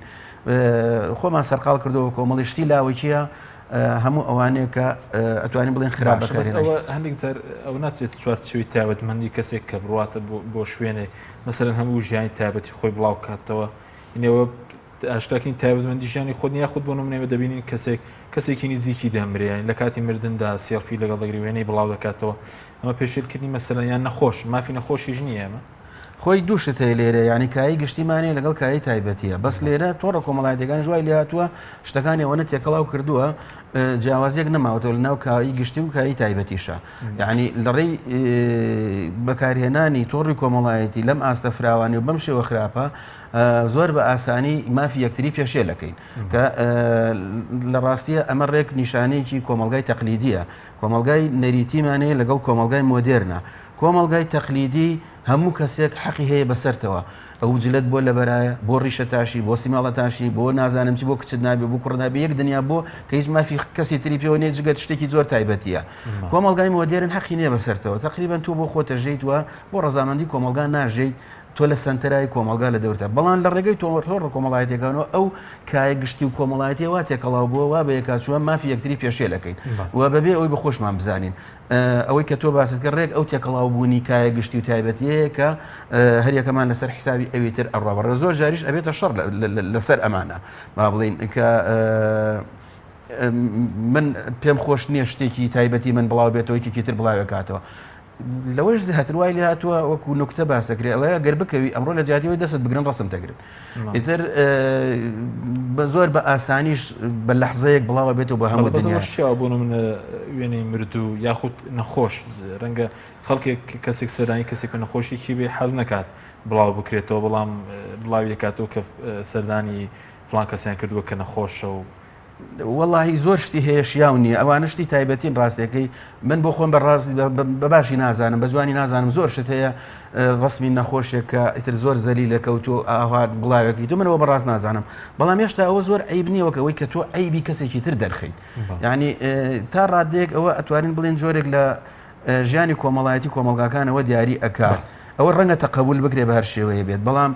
خۆمان سەرقاڵ کردەوە کۆمەڵی شتی لاوەکیە هەموو ئەوانەیە کە ئەتوانین بڵێن خراپ بەکارەوە هەندێک جار ئەو ناچێت چوارچێوەی تایبەتمەندی کەسێک کە بڕاتە بۆ شوێنێک مەسەرەن هەموو ژیانی تایبەتی خۆی بڵاو کاتەوە ئینەوە ئاشکراکردنی تایبەتمەندی ژیانی خۆت نیە یاخود بۆ نمونە ئێمە دەبینین کەسێک کەسێکی نزیکی دەمرێ یانی لە کاتی مردندا سێڵفی لەگەڵ دەگری وێنەی بڵاو دەکاتەوە ئەمە پێشێلکردنی مەسەلەن یان نەخۆش مافی نەخۆشیش نییە ئەمە خۆی دوو شت هەیە لێرە یعنی کایی گشتیمانەیە لەگەڵ کایی تایبەتیە بەس لێرە تۆڕە کۆمەڵایەتەکان ژوای لێهاتووە شتەکانی ئەوەنە تێکەڵاو کردووە جیاوازیەک نەماوەتەوە لە ناو کایی گشتی و کایی تایبەتیشە یعنی لە ڕێی بەکارهێنانی تۆڕی کۆمەڵایەتی لەم ئاستە فراوانی و بەم شێوە خراپە زۆر بە ئاسانی مافی یەکتری پێشێل ئەکەین کە لە ڕاستیە ئەمە ڕێک نیشانەیەکی کۆمەڵگای تەقلیدیە کۆمەڵگای نەریتیمان هەیە لەگەڵ کۆمەڵگای مۆدێرنە کۆمەڵگای تەقلیدی هەموو کەسێک حەقی هەیە بەسەرتەوە ئەو جلت بۆ لەبەرایە بۆ ڕیشە تاشی بۆ سیماڵە تاشی بۆ نازانم چی بۆ کچت نابێ بۆ کوڕ نابێ یەک دنیا بۆ کە هیچ مافی کەسی تری پێوە نییە جگە شتێکی زۆر تایبەتیە کۆمەڵگای مۆدێرن حەقی نییە بەسەرتەوە تقریبا تۆ بۆ خۆتە ژیت وە بۆ ڕەزامەندی کۆمەڵگا ناژیت تۆ لە سەنتەرای کۆمەڵگا لە دەورتە بەڵام لە ڕێگەی تۆڕە کۆمەڵایەتیەکانەوە ئەو کایە گشتی و کۆمەڵایەتیە وا تێکەڵاو بووە وا بە یەکاچووە مافی یەکتری پێشێل ئەکەین و بەبێ ئەوەی بە خۆشمان بزانین ئەوەی کە تۆ باست کرد ڕێک ئەو تێکەڵاو بوونی کایە گشتی و تایبەتیەیە کە هەریەکەمان لەسەر حیسابی ئەوی تر ئەڕوا بەڕێ زۆر جاریش ئەبێتە شەڕ لەسەر ئەمانە با بڵین کە من پێم خۆش نییە شتێکی تایبەتی من بڵاو بێتەوە یەکێکی تر بڵاوێکاتەوە لەوەش زیاتر وای لێ هاتووە وەکو نوکتە باسەکرێ ئەڵێ گەر بکەوی ئەمڕۆ لە جیاتیەوەی دەست بگرن ڕسم دەگرن ئیتر بە زۆر بە ئاسانیش بە لەحزەیەک بڵاوە بێتەوە بە هەموو دنیا شیاوە بۆ من وێنەی مردوو یاخود نەخۆش ڕەنگە خەڵکێک کەسێک سەردانی کەسێک بە نەخۆشیکی بێ حەز نەکات بڵاو بکرێتەوە بەڵام بڵاوی دەکاتەوە کە سەردانی فلان کەسیان کردووە کە نەخۆشە و. وەڵاهی زۆر شتی هەیە شیاو نییە ئەوانە شتی تایبەتین ڕاستەکەی من بۆ خۆم بە ڕاست بە باشی نازانم بە جوانی نازانم زۆر شت هەیە ڕسمی نەخۆشێک کە ئیتر زۆر زەلی لە کەوتو ئاها بڵاوێکی تو منەوە بەڕاست نازانم بەڵام هێشتا ئەوە زۆر عیب نییە وەک ئەوەی کە تۆ عیبی کەسێکی تر دەرخیت ینی تا ڕادەیەک ئەوە ئەتوانین بڵێن جۆرێک لە ژیانی کۆمەڵایەتی کۆمەڵگاکانەوە دیاری ئەکات ئەوە ڕەنگە تەقەبول بکرێ بە هەر شێوەیە بێت بەڵام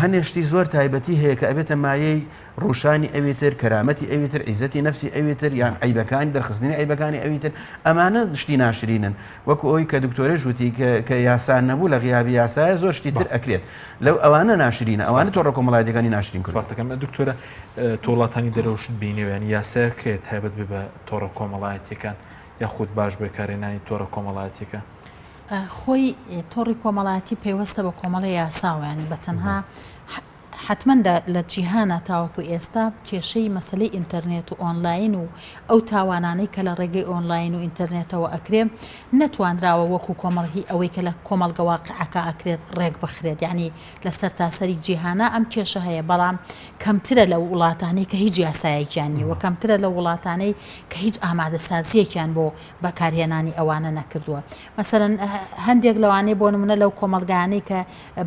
هەنێشتی زۆر تایبەتی هەیە کە ئەبێتە مایەی ڕووشانی ئەوی تر، کەرامەتی ئەوی تر، عیزەتی نەفسی ئەوی تر، یان عەیبەکانی، دەرخستنی عەیبەکانی ئەوی تر، ئەمانە شتی ناشرینن. وەکو ئەوەی کە دکتۆرێش وتی کە کە یاسا نەبوو لە غیابی یاسایە زۆر شتی تر ئەکرێت. لەو ئەوانە ناشرینە، ئەوانە تۆڕە کۆمەڵایەتیەکانی ناشرین کردووە. سپاست دەکەم. دکتۆرە تۆ وڵاتانی دەرەوەشت بینیوە یانی یاسایەک هەیە تایبەت بێ بە تۆڕە کۆمەڵایەتیەکان یاخود باش بەکارهێنانی تۆڕە کۆمەڵایەتیەکان؟ خۆی تۆڕی کۆمەڵایەتی پەیوەستە بە کۆمەڵی یاساوە یانی بە تەنها حەتمەن لە جیهانا تاوەکو ئێستا کێشەی مەسەلەی ئینتەرنێت و ئۆنلاین و ئەو تاوانانەی کە لە ڕێگەی ئۆنلاین و ئینتەرنێتەوە ئەکرێ نەتوانراوە وەکو کۆمەڵ هی ئەوەی کە لە کۆمەڵگە واقعەکە ئەکرێت ڕێک بخرێت یعنی لە سەرتاسەری جیهانا ئەم کێشە هەیە بەڵام کەمترە لە وڵاتانەی کە هیچ یاسایەکیان نییە و کەمترە لە وڵاتانەی کە هیچ ئامادەسازیەکیان بۆ بەکارهێنانی ئەوانە نەکردووە مەسەرەن هەندێک لەوانەیە بۆ نمونە لەو کۆمەڵگانەی کە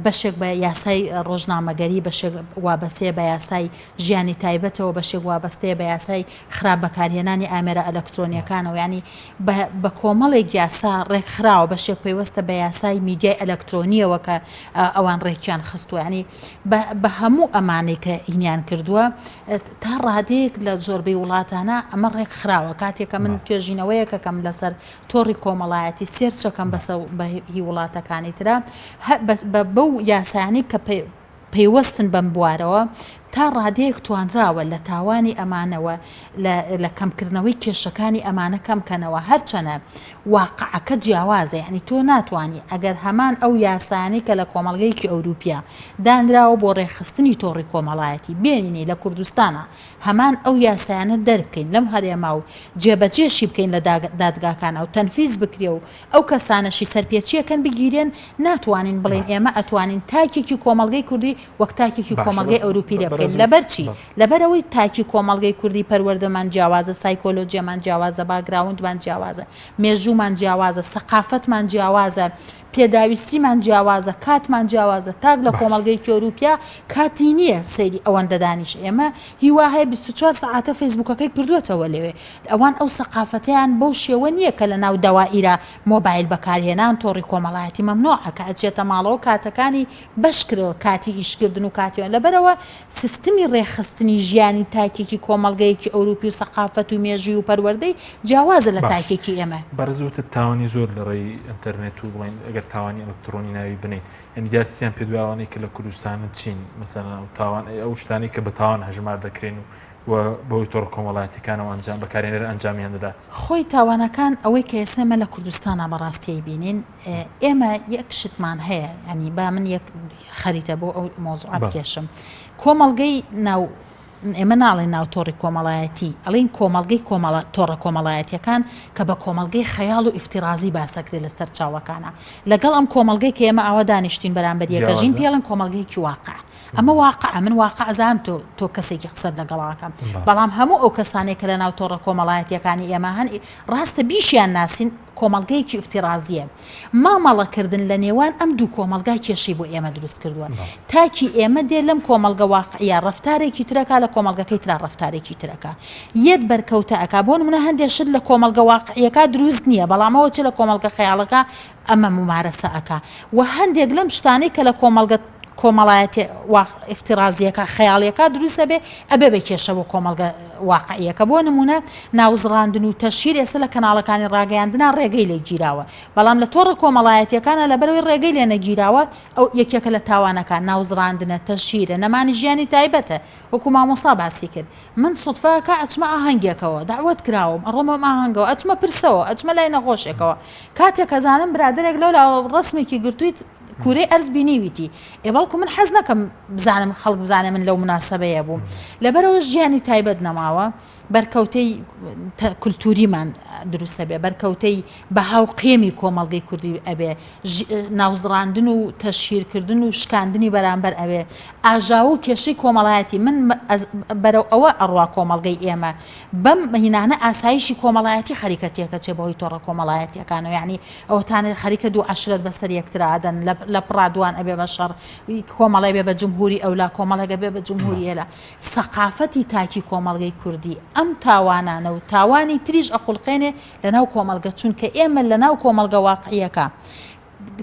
بەشێک بە یاسای ڕۆژنامەگەری، بەشێک وابەستەیە بە یاسای ژیانی تایبەتەوە، بەشێک وابەستەیە بە یاسای خراپ بەکارهێنانی ئامێرە ئەلەکترۆنیەکانەوە، یانی بە کۆمەڵێک یاسا ڕێکخراوە، بەشێک پەیوەستە بە یاسای میدیای ئەلەکترۆنیەوە کە ئەوان ڕێکیان خستووە، یانی بە هەموو ئەمانەی کە هینیان کردووە تا ڕادەیەک لە زۆربەی وڵاتانە ئەمە ڕێکخراوە. کاتێک کە من توێژینەوەیەکەکەم لەسەر تۆڕی کۆمەڵایەتی سێرچەکەم بەسە بە هی وڵاتەکانی ترا بەو یاسایانەی کە پەیوەستن بەم بوارەوە تا ڕادەیەک توانراوە لە تاوانی ئەمانەوە لە کەمکردنەوەی کێشەکانی ئەمانە کەمکەنەوە هەرچەنە واقعەکە جیاوازە یعنی تۆ ناتوانانی ئەگەر هەمان ئەو یاسانی کە لە کۆمەڵگەیەکی ئەوروپیا دانراوە بۆ ڕێکخستنی تۆڕی کۆمەڵایەتی بێنینی لە کوردستانە هەمان ئەو یاسایانە دەربکەین لەم هەرێما و جێبەجێشی بکەین لە دادگاکانا و تەنفیز بکرێ و ئەو کەسانەشی سەرپێچیەکەن بگیرێن ناتوانین بڵێین ئێمە ئەتوانین تاکێکی کۆمەڵگەی کوردی وەک تاکێکی کۆمەڵگەی ئەوروپی لێ بکەین لەبەر چی لەبەرئەوەی تاکی کۆمەڵگەی کوردی پەروەردەمان جیاوازە سایکۆلۆجیەمان جیاوازە باگراوندمان جیاوازە مێژوومان جیاوازە سەقافەتمان جیاوازە پێداویستیمان جیاوازە، کاتمان جیاوازە، تاک لە کۆمەڵگەیەکی ئەوروپیا کاتی نییە سەیری ئەوەندە دانیشێ، ئێمە هی وا هەیە 24 سەعاتە فەیسبووکەکەی کردووەتەوە لەوێ، ئەوان ئەو سەقافەتەیان بەو شێوە نییە کە لە ناو دەوائیرا مۆبایل بەکارهێنان، تۆڕی کۆمەڵایەتی مەمنوعە، کە ئەچێتە ماڵەوە کاتەکانی بەش کرەوە، کاتی ئیشکردن و کاتی لەبەرئەوە سیستمی ڕێکخستنی ژیانی تاکێکی کۆمەڵگەیەکی ئەوروپی و سەقافەت و مێژووی و پەروەردەی جیاوازە لە تاکێکی ئێمە. بەڕێز وتت تاوانی زۆر لە ڕێی ئینتەرنێت و بڵێن ئەگەر تاوانی ئەلکترۆنی ناوی بنێین یعنی دیارتریان پێ دوای ئەوانەی کە لە کوردستانن چین مەسەلەن ئەو تاوان ئەو شتانەی کە بە تاوان هەژمار دەکرێن و و بەهۆی تۆڕە کۆمەڵایەتیەکانەوە ئەنجام بەکارهێنەر ئەنجامیان دەدات. خۆی تاوانەکان ئەوەی کە ئێستا ئێمە لە کوردستانا بەڕاستی ئەیبینین ئێمە یەک شتمان هەیە یعنی با من یەک خەریتە بۆ ئەو مۆزوعە بکێشم کۆمەڵگەی ناو ئێمە ناڵێن ناو تۆڕی کۆمەڵایەتی ئەڵین کۆمەڵگەی کۆمەڵە تۆڕە کۆمەڵایەتیەکان کە بە کۆمەڵگەی خەیاڵ و ئیفتیرازی باسەکرێ لە سەرچاوەکانە لەگەڵ ئەم کۆمەڵگەی کە ئێمە ئاوا دانیشتین بەرامبەر یەکەژین پێڵن کۆمەڵگەیەکی واقع ئەمە واقع من واقع ئەزانم تۆ تۆ کەسێکی قسەت لەگەڵاکەم بەڵام هەموو ئەو کەسانێک کە لە ناو تۆڕە کۆمەڵایەتیەکانی ئێمە هەن ڕاستە بیشیان ناسین کۆمەڵگەیەکی ئیفتیڕازییە. مامەڵەکردن لە نێوان ئەم دوو کۆمەڵگا کێشەی بۆ ئێمە دروست کردووە. تاکی ئێمە دێ لەم کۆمەڵگە واقعیە ڕەفتارێکی ترەکا لە کۆمەڵگەکەی ترا ڕەفتارێکی ترەکا. یەت بەرکەوتە ئەکا. بۆ نمونە هەندێ شت لە کۆمەڵگە واقعیەکا دروست نییە بەڵام ئەوە چ لە کۆمەڵگە خەیاڵەکا ئەمە مومارەسە ئەکا. وە هەندێک لەم شتانەی کە لە کۆمەڵگە کۆمەڵایەتیە ئیفتیڕازیەکە خەیاڵیەکە دروست ئەبێ ئەبێ بە کێشە بۆ کۆمەڵگە واقعیەکە بۆ نمونە ناوزڕاندن و تەشهیر ئێستا لە کەناڵەکانی ڕاگەیاندنا ڕێگەی لێ گیراوە بەڵام لە تۆڕە کۆمەڵایەتیەکانە لەبەرەوەی ڕێگەی لێ نەگیراوە ئەو یەکێکە لە تاوانەکان ناوزڕاندنە تەشهیرە نەمانی ژیانی تایبەتە وەکو مامۆسا باسی کرد من سوتفەکە ئەچمە ئاهەنگێکەوە دەعوەت کراوم ئەڕۆمە ئەم ئاهەنگەوە ئەچمە پرسەوە ئەچمە لای نەخۆشێکەوە کاتێک ئەزانم برادەرێک لەولاوە ڕەسمێکی گرتوویت. کورەی ئەرز بینیویتی ئێ بەڵکو من حەز نەکەم بزانم خەڵک بزانێ من لەو مناسەبەیە بووم لەبەرەوە ژیانی تایبەت نەماوە بەرکەوتەی کولتوریمان دروستە بێ بەرکەوتەی بەها و قێمی کۆمەڵگەی کوردی ئەبێ ناوزڕاندن و تەشهیرکردن و شکاندنی بەرامبەر ئەوێ ئاژاوە و کێشەی کۆمەڵایەتی من بەرەو ئەوە ئەڕوا کۆمەڵگەی ئێمە بەم هینانە ئاسایشی کۆمەڵایەتی خەریکە تێکەچێ بەهۆی تۆڕە کۆمەڵایەتیەکانەوە یعنی ئەوەتانە خەریکە دوو عەشرەت بەسەر یەکترا ئەدەن لە پڕا دوان ئەبێ بە شەڕ کۆمەڵێ بێ بە جمهوری ئەولا کۆمەڵێک ئەبێ بە جمهوری ئێلا سەقافەتی تاکی کۆمەڵگەی کوردی ئەم تاوانانە و تاوانی تریش ئەخولقێنێ لەناو کۆمەڵگە چونکە ئێمە لەناو کۆمەڵگە واقعیەکە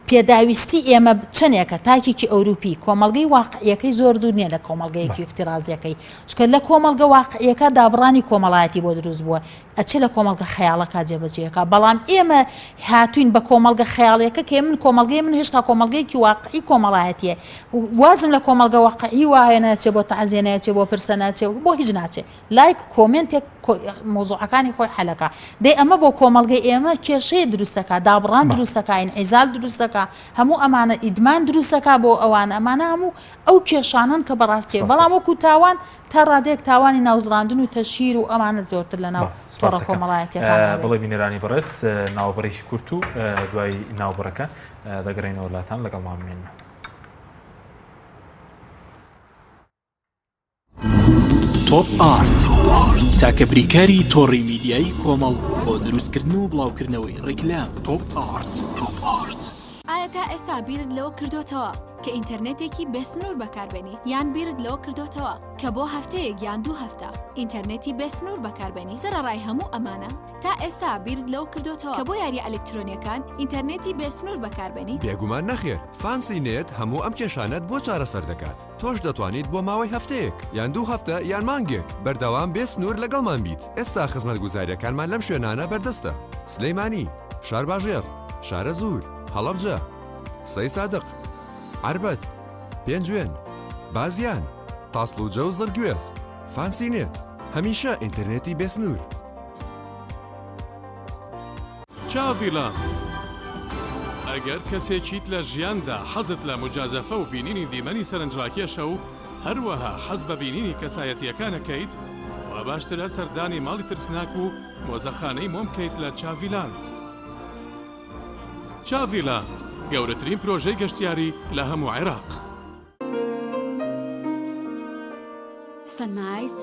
پێداویستی ئێمە چەندێکە تاکێکی ئەوروپی کۆمەڵگەی واقعیەکەی زۆر دوور نییە لە کۆمەڵگەیەکی افترازیەکەی چونکە لە کۆمەڵگە واقعیەکە دابڕانی کۆمەڵایەتی بۆ دروست بووە ئەچێ لە کۆمەڵگە خەیاڵەکە جێبەجێکا بەڵام ئێمە هاتوین بە کۆمەڵگە خەیاڵیەکە کە من کۆمەڵگەی من هێشتا کۆمەڵگەیەکی واقعی کۆمەڵایەتیە وازم لە کۆمەڵگە واقعی وایە ناچێ بۆ تەعزیە ناچێ بۆ پرسە ناچێ بۆ هیچ ناچێ لایک کۆمێنتێک مۆزوعەکانی خۆی حەلەکە دەی ئەمە بۆ کۆمەڵگەی ئێمە کێشەیە دروستەکە دابڕان دروستەکە ئینعیزال دروستەکە هەموو ئەمانە ئیدمان دروستەکە بۆ ئەوان ئەمانە هەموو ئەو کێشانەن کە بەڕاستیە بەڵام وەکو تاوان تا ڕادەیەک تاوانی ناوزڕاندن و تەشهیر و ئەمانە زۆرتر لە ناو تۆڕە کۆمەڵایەتیەکان بەڵێ بینەرانی بەڕێز ناوبڕێکی کورت و دوای ناوبڕەکە دەگەڕێینەوە لاتان لەگەڵمان بمێنن. تۆپ ئارت تاکە بریکاری تۆڕی میدیایی کۆمەڵ بۆ دروستکردن و بڵاوکردنەوەی ڕیکلام تۆپ ئارت. ئایا تا ئێستا بیرت لەوە کردۆتەوە کە ئینتەرنێتێکی بێسنوور بەکاربێنیت؟ یان بیرت لەوە کردۆتەوە کە بۆ هەفتەیەک یان دوو هەفتە ئینتەرنێتی بێسنوور بەکاربێنیت؟ سەرەڕای هەموو ئەمانە، تا ئێستا بیرت لەوە کردۆتەوە کە بۆ یارییە ئەلکترۆنییەکان ئینتەرنێتی بێسنوور بەکاربێنیت؟ بێگومان نەخێر، فانسی نێت هەموو ئەم کێشانەت بۆ چارەسەر دەکات. تۆش دەتوانیت بۆ ماوەی هەفتەیەک، یان دوو هەفتە، یان مانگێک، بەردەوام بێ سنوور لەگەڵمان بیت. ئێستا خزمەتگوزارییەکانمان لەم شوێنانە بەردەستە، سلێمانی، شارباژێڕ، شارەزوور، هەڵەبجە، سەیسادق، عەربەت، پێنجوێن، بازیان، تاسڵوجە و زڕگوێز. فانسی نێت، هەمیشە ئینتەرنێتی بێ سنوور. چاڤیلاند ئەگەر کەسێکیت لە ژیاندا حەزت لە موجازەفە و بینینی دیمەنی سەرنجڕاکێشە و هەروەها حەز بە بینینی کەسایەتییەکان ئەکەیت، وا باشترە سەردانی ماڵی ترسناک و مۆزەخانەی مۆم بکەیت لە چاڤیلاند. چاڤیلاند، گەورەترین پرۆژەی گەشتیاری لە هەموو عێراق. سەننایز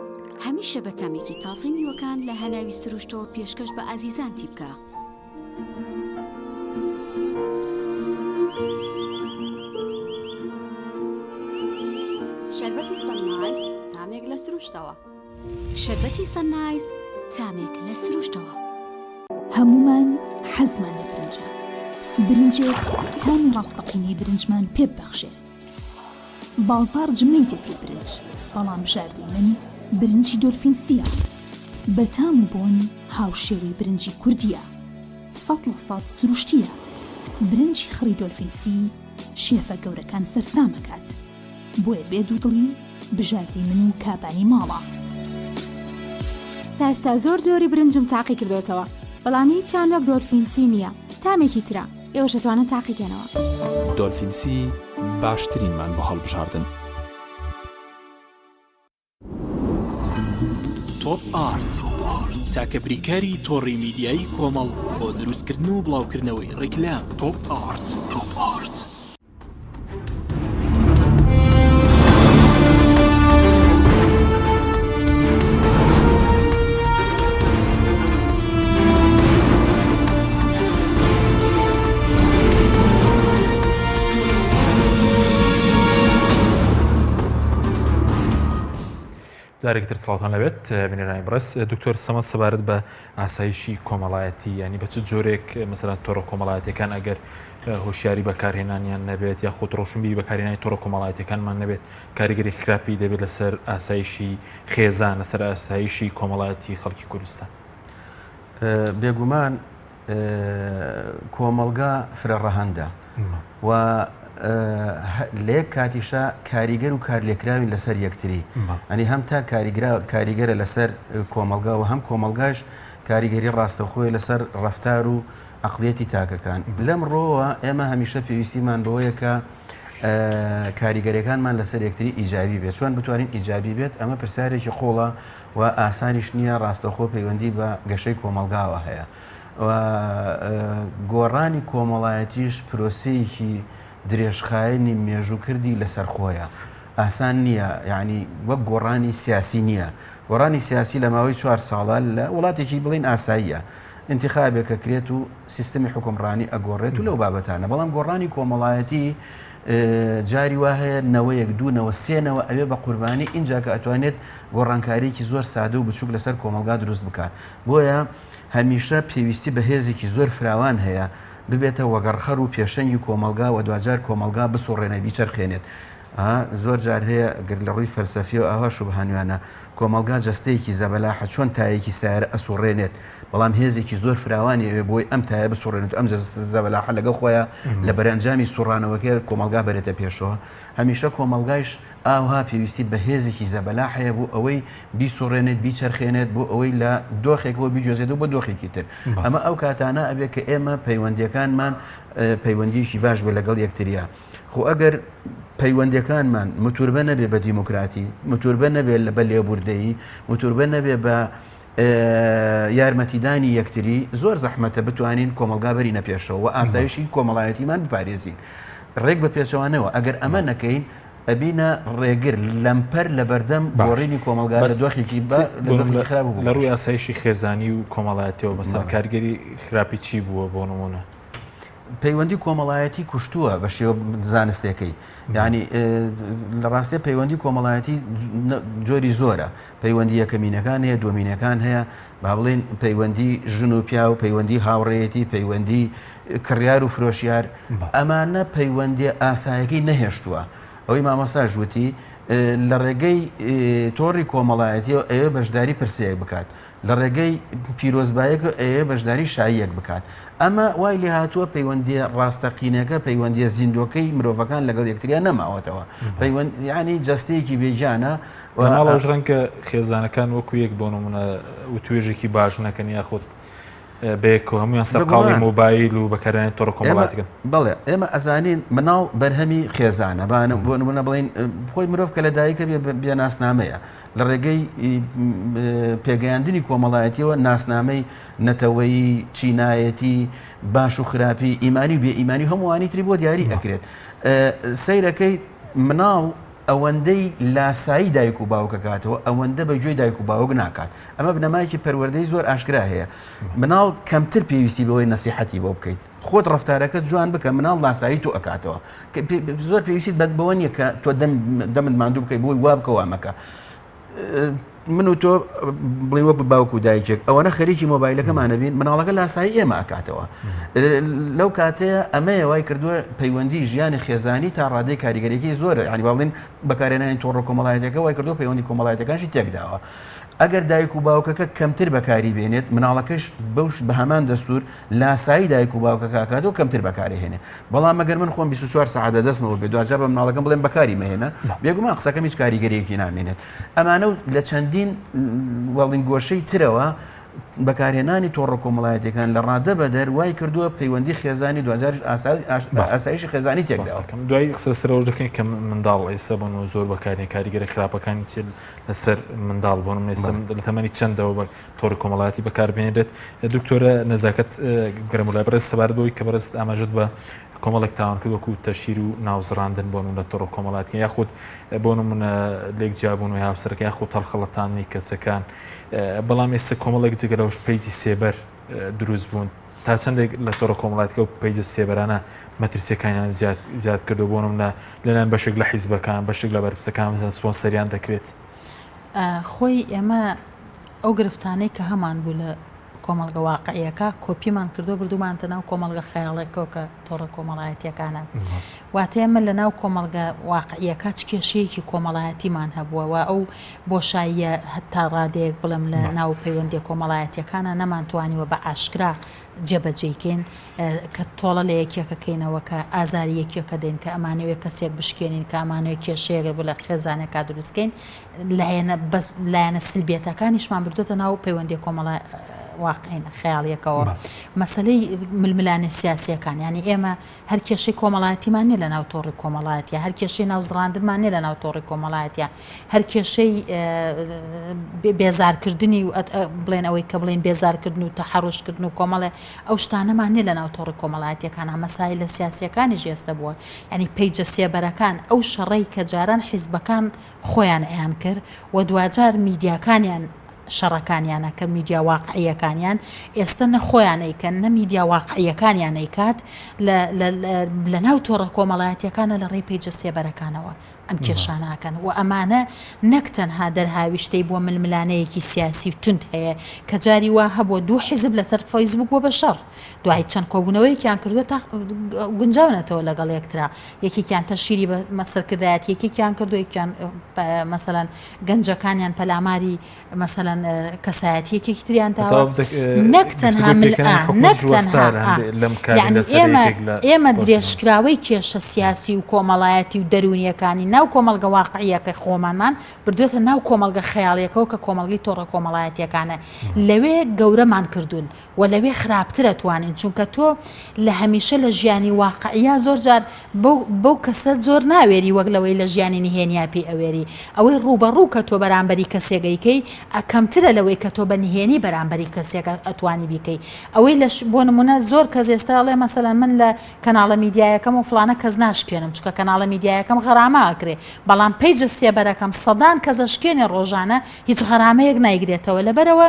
هەمیشە بە تامێکی تازەی میوەکان لە هەناوی سروشتەوە پێشکەش بە ئازیزانتی بکە. شەربەتی سەننایز تامێک لە سروشتەوە. شەربەتی سەننایز تامێک لە سروشتەوە. هەموومان حەزمان لە برنجە، برنجێک تامی ڕاستەقینەی برنجمان پێ ببەخشێ. بازاڕ جمەی دێت لە برنج، بەڵام بژاردەی من برنجی دۆلفین سییە. بە تام و بۆن هاوشێوەی برنجی کوردییە. 100% سروشتییە. برنجی خڕی دۆلفین سی شێفە گەورەکان سەرسام ئەکات. بۆیە بێ دوودڵی بژاردەی من و کابانی ماڵە. تا ئێستا زۆر جۆری برنجم تاقی کردۆتەوە بەڵام هیچیان وەک دۆلفین سی نییە تامێکی ترە ئێوەش ئەتوانن تاقی کەنەوە. دۆلفین سی باشترینمان بۆ هەڵبژاردن. تۆپ ئارت تاکە بریکاری تۆڕی میدیایی کۆمەڵ بۆ دروستکردن و بڵاوکردنەوەی ڕیکلام تۆپ ئارت. جارێکی تر سڵاوتان لەبێت بینەرانی بەڕێز دکتۆر سەمەد سەبارەت بە ئاسایشی کۆمەڵایەتی ینی بە چ جۆرێک مەسەلەن تۆڕە کۆمەڵایەتەکان ئەگەر هۆشیاری بەکارهێنانیان نەبێت یا خۆت ڕۆشنبیری بەکارهێنانی تۆڕە کۆمەڵایەتەکانمان نەبێت کاریگەری خراپی دەبێت لەسەر ئاسایشی خێزان لەسەر ئاسایشی کۆمەڵایەتی خەڵکی کوردستان بێگومان کۆمەڵگا فرە ڕەهەندە و لە یەک کاتیشا کاریگەر و کارلێکراوین لەسەر یەکتری ئەنی هەم تا کاریگەرە لەسەر کۆمەڵگا و هەم کۆمەڵگاش کاریگەری ڕاستەوخۆی لەسەر ڕەفتار و عەقڵیەتی تاکەکان. لەم ڕۆوە ئێمە هەمیشە پێویستیمان بەوەیە کە کاریگەریەکانمان لەسەر یەکتری ئیجابی بێت. چۆن بتوانین ئیجابی بێت؟ ئەمە پرسیارێکی قوڵە و ئاسانیش نییە، ڕاستەوخۆ پەیوەندی بە گەشەی کۆمەڵگاوە هەیە و گۆڕانی کۆمەڵایەتیش پرۆسەیەکی درێژخایەنی مێژووکردی لەسەرخۆیە. ئاسان نییە، یانی وەک گۆڕانی سیاسی نییە. گۆڕانی سیاسی لە ماوەی چوار ساڵە لە وڵاتێکی بڵێین ئاساییە. ئینتیخابێک ئەکرێت و سیستمی حوکمڕانی ئەگۆڕێت و لەو بابەتانە. بەڵام گۆڕانی کۆمەڵایەتی جاری وا هەیە نەوەیەک، دوو نەوە، سێ نەوە ئەوێ بە قوربانی ئینجا کە ئەتوانێت گۆڕانکارییەکی زۆر سادە و بچووک لەسەر کۆمەڵگا دروست بکات. بۆیە هەمیشە پێویستی بە هێزێکی زۆر فراوان هەیە ببێتە وەگەڕخەر و پێشەنگی کۆمەڵگا و دواجار کۆمەڵگا بسوڕێنێت، بیچەرخێنێت. زۆر جار هەیە گەر لە ڕووی فەلسەفیەوە ئاوا شوبهانویانە، کۆمەڵگا جەستەیەکی زەبەلاحە چۆن تایەکی سەیارە ئەسوڕێنێت، بەڵام هێزێکی زۆر فراوانی ئەوێ بۆی ئەم تایە بسوڕێنێت و ئەم جەستە زەبەلاحە لەگەڵ خۆیا لە بەرەنجامی سوڕانەوەکەی کۆمەڵگا بەرێتە پێشەوە. هەمیشە کۆمەڵگایش ئاوها پێویستی بە هێزێکی زەبەلاح هەیە بۆ ئەوەی بیسوڕێنێت، بیچەرخێنێت، بۆ ئەوەی لە دۆخێکەوە بیگوێزێتەوە بۆ دۆخێکی تر. ئەمە ئەو کاتانە ئەبێ کە ئێمە پەیوەندییەکانمان پەیوەندییەکی باش بێت لەگەڵ یەکتریا. خۆ ئەگەر پەیوەندیەکانمان متوربە نەبێ بە دیموکراتی، متوربە نەبێ بە لێبوردەیی، متوربە نەبێ بە یارمەتیدانی یەکتری، زۆر زەحمەتە بتوانین کۆمەڵگا بەرینە پێشەوە و ئاسایشی کۆمەڵایەتیمان بپارێزین. ڕێک بە پێچەوانەوە ئەگەر ئەمە نەکەین ئەبینە ڕێگر لەمپەر لەبەردەم گۆڕینی کۆمەڵگا لە دۆخێکی خراپ لە ڕووی ئاسایشی خێزانی و کۆمەڵایەتیەوە مەسەلەن کاریگەری خراپی چی بووە بۆ نمونە؟ پەیوەندی کۆمەڵایەتی کوشتووە بە شێوە زانستێکەی یعنی لە ڕاستێ پەیوەندی کۆمەڵایەتی جۆری زۆرە پەیوەندی یەکەمینەکان هەیە دومینەکان هەیە با بڵێن پەیوەندی ژن و پیا و پەیوەندی هاوڕێیەتی پەیوەندی کڕیار و فرۆشیار ئەمانە پەیوەندی ئاسایەکەی نەهێشتووە ئەوەی مامۆستا ژووتی لە ڕێگەی تۆڕی کۆمەڵایەتیەوە ئەوێ بەشداری پرسەیەک بکات لە ڕێگەی پیرۆزبایەک ئەیەوێ بەشداری شاییەک بکات. ئەمە وای لێهاتووە پەیوەندییە ڕاستەقینەکە، پەیوەندییە زیندووەکەی مرۆڤەکان لەگەڵ یەکتریا نەماوەتەوە. پەیوەند یانی جەستەیەکی بێگیانە و. لە ماڵەوەش ڕەنگە خێزانەکان وەکو یەک بۆ نموونە وتوێژێکی باش نەکەن یاخود بەیەکەوە هەموویان سەرقاڵی مۆبایل و بەکارهێنانی تۆڕە کۆمەڵایەتیەکان. بەڵێ ئێمە ئەزانین مناڵ بەرهەمی خێزانە با بۆ نموونە بڵێین خۆی مرۆڤ کە لەدایکە بێ بێ ناسنامەیە. لە ڕێگەی پێگەیاندنی کۆمەڵایەتیەوە ناسنامەی نەتەوەیی، چینایەتی، باش و خراپی، ئیمانی و بێ ئیمانی و هەمووانی تری بۆ دیاری ئەکرێت. سەیرەکەی مناڵ ئەوەندەی لاسایی دایک و باوکەکاتەوە ئەوەندە بە گوێی دایک و باوک ناکات. ئەمە بنەمایەکی پەروەردەی زۆر ئاشکرا هەیە. مناڵ کەمتر پێویستی بەوەی نەسیحەتی بۆ بکەیت. خۆت ڕەفتارەکەت جوان بکە مناڵ لاسایی تۆ ئەکاتەوە زۆر پێویستیت بەت بەوە نییە کە تۆ دەمت ماندوو بکەیت بۆی وا بکە وا مەکە من و تۆ بڵێ وەک باوک و دایکێک ئەوەنە خەریکی مۆبایلەکەمانە بین مناڵەکە لاسایی ئێمە ئەکاتەوە لەو کاتەیە ئەمەیە وای کردووە پەیوەندی ژیانی خێزانی تا ڕادەی کاریگەریەکی زۆرە ینی با بڵێن بەکارهێنانی تۆڕە کۆمەڵایەتەکە وای کردووە پەیوەندی کۆمەڵایەتەکانشی تێکداوە ئەگەر دایک و باوکەکە کەمتر بەکاری بێنێت مناڵەکەش بەوش بە هەمان دەستور لاسایی دایک و باوکەکە ئەکات و کەمتر بەکاری هێنێ بەڵام ئەگەر من خۆم 24 سەعات لە دەستمەوە بێ دواجار بە مناڵەکەم بڵێم بەکاری مەهێنە بێگومان قسەکەم هیچ کاریگەریەکی نامێنێت ئەمانە و لە چەندین وەڵین گۆشەی ترەوە بەکارهێنانی تۆڕە کۆمەڵایەتەکان لە ڕادە بەدەر وای کردووە پەیوەندی خێزانی دواجاریش ئاسایشی خێزانی تێکداوە. دوای قسە لەسەر ئەوەش دەکەین کە منداڵ ئێستا بۆ نموونە زۆر بەکارهێن کاریگەرە خراپەکانی چی لەسەر منداڵ بۆ نموونە ئێستا لە تەمەنی چەندەوە بە تۆڕی کۆمەڵایەتی بەکاربهێنرێت دکتۆرە نەزاکەت گەرمولای بەڕێز سەبارەت بەوەی کە بەڕێزت ئاماژەت بە کۆمەڵێک تاوان کرد وەکو تەشهیر و ناوزڕاندن بۆ نمونە تۆڕە کۆمەڵایەتی یاخود بۆ نمونە لێک جیابوون و هاوسەرەکە یاخود هەڵخەڵەتاندنی کەسەکان بەڵام ئێستا کۆمەڵێک جگە لەوەش page ی سێبەر دروست بوون تا چەندێک لە تۆڕە کۆمەڵایەتەکە و page ە سێبەرانە مەترسیەکانیان زیاد زیاد کردو بۆ نمونە لەلایەن بەشێک لە حیزبەکان بەشێک لە بەرپرسەکان سپۆنسەریان دەکرێت خۆی ئێمە ئەو گرفتانەی کە هەمان بوو لە کۆمەڵگە واقعیەکە کۆپیمان کردو بردومانتە ناو کۆمەڵگە خەیاڵێکەوە کە تۆڕە کۆمەڵایەتیەکانە واتە ئێمە لە ناو کۆمەڵگە واقعیەکە چ کێشەیەکی کۆمەڵایەتیمان هەبووە و ئەو بۆشاییە هەتا ڕادەیەک بڵێم لە ناو پەیوەندیە کۆمەڵایەتیەکانە نەمانتوانیوە بە ئاشکرا جێبەجێیکەین کە تۆڵە لە یەکێکە کەینەوە کە ئازاری یەکێکە دەین کە ئەمانەوێ کەسێک بشکێنین کە ئەمانەوێ کێشەیەک لە خێزانێکا دروستکەین لایەنە بەس لایەنە سلبیەتەکانیشمان بردوێتە ناو پەیوەندی کۆمەڵە. واقعین خەیاڵیەکەوە مەسلەی ململانێ سیاسیەکان ینی ئێمە هەر کێشەی کۆمەڵایەتیمان نیە لە ناو تۆڕی کۆمەڵایەتیە هەر کێشەی ناو زڕاندنمان نیە لە ناو تۆڕی کۆمەڵایەتیە هەر کێشەی بێزارکردنی و بڵێن ئەوەی کە بڵێن بێزارکردن و تەحەڕوشکردن و کۆمەڵێ ئەو شتانەمان نیە لە ناو تۆڕی کۆمەڵایەتیەکان مەسایل لە سیاسیەکانیش ئێستا بووە یعنی پەیجە سێبەرەکان ئەو شەڕەی کە جاران حیزبەکان خۆیان ئەیان کرد و دواجار میدیاکانیان شەڕەکانیانە کە میدیا واقعیەکانیان ئێستا نە خۆیان ئەیکەن نە میدیا واقعیەکانیان ئەیکات لە ناو تۆڕە کۆمەڵایەتیەکانە لە ڕێی پەیجە سێبەرەکانەوە ئەم کێشاناکەن و ئەمانە نەک تەنها دەرهاویشتەی بۆ ململانەیەکی سیاسی و تند هەیە کە جاری وا هەبووە دوو حیزب لەسەر فەیسبوک بۆ بە شەڕ دوای چەند کۆبوونەوەیەکیان کردووە تا گونجاونەتەوە لەگەڵ یەکترا یەکێکیان تەشیری بە سەرکردایەتی یەکێکیان کردو یەکیان مەسەلەن گەنجەکانیان پەلاماری مەسەلەن کەسایەتیەکێکی تریان داوە نەک تەنها نەک تەنها یعنی ئێمە ئێمە درێژکراوەی کێشە سیاسی و کۆمەڵایەتی و دەروونیەکانی ناو کۆمەڵگە واقعیەکە خۆمانمان بردوێتە ناو کۆمەڵگە خەیاڵیەکەەوە کە کۆمەڵگەی تۆڕە کۆمەڵایەتیەکانە لەوێ گەورەمان کردوون وە لەوێ خراپتر ئەتوانین چونکە تۆ لە هەمیشە لە ژیانی واقعیا زۆر جار بەو بەو کەسە زۆر ناوێری وەک لەوەی لە ژیانی نهێنیا پێی ئەوێری ئەوەی ڕووبەڕوو کە تۆ بەرامبەری کەسێک ئەیکەی کەمترە لەوەی کە تۆ بە نهێنی بەرامبەری کەسێک ئەتوانی بیکەی ئەوەی لە بۆ نمونە زۆر کەس ئێستا ئەڵێ مەسەلەن من لە کەناڵە میدیایەکەم و فڵانە کەس ناشکێنم چونکە کەناڵە میدیایەکەم غەرامە ئەکرێ بەڵام پەیجە سێبەرەکەم سەدان کەس ئەشکێنێ ڕۆژانە هیچ غەرامەیەک نایگرێتەوە لەبەرئەوە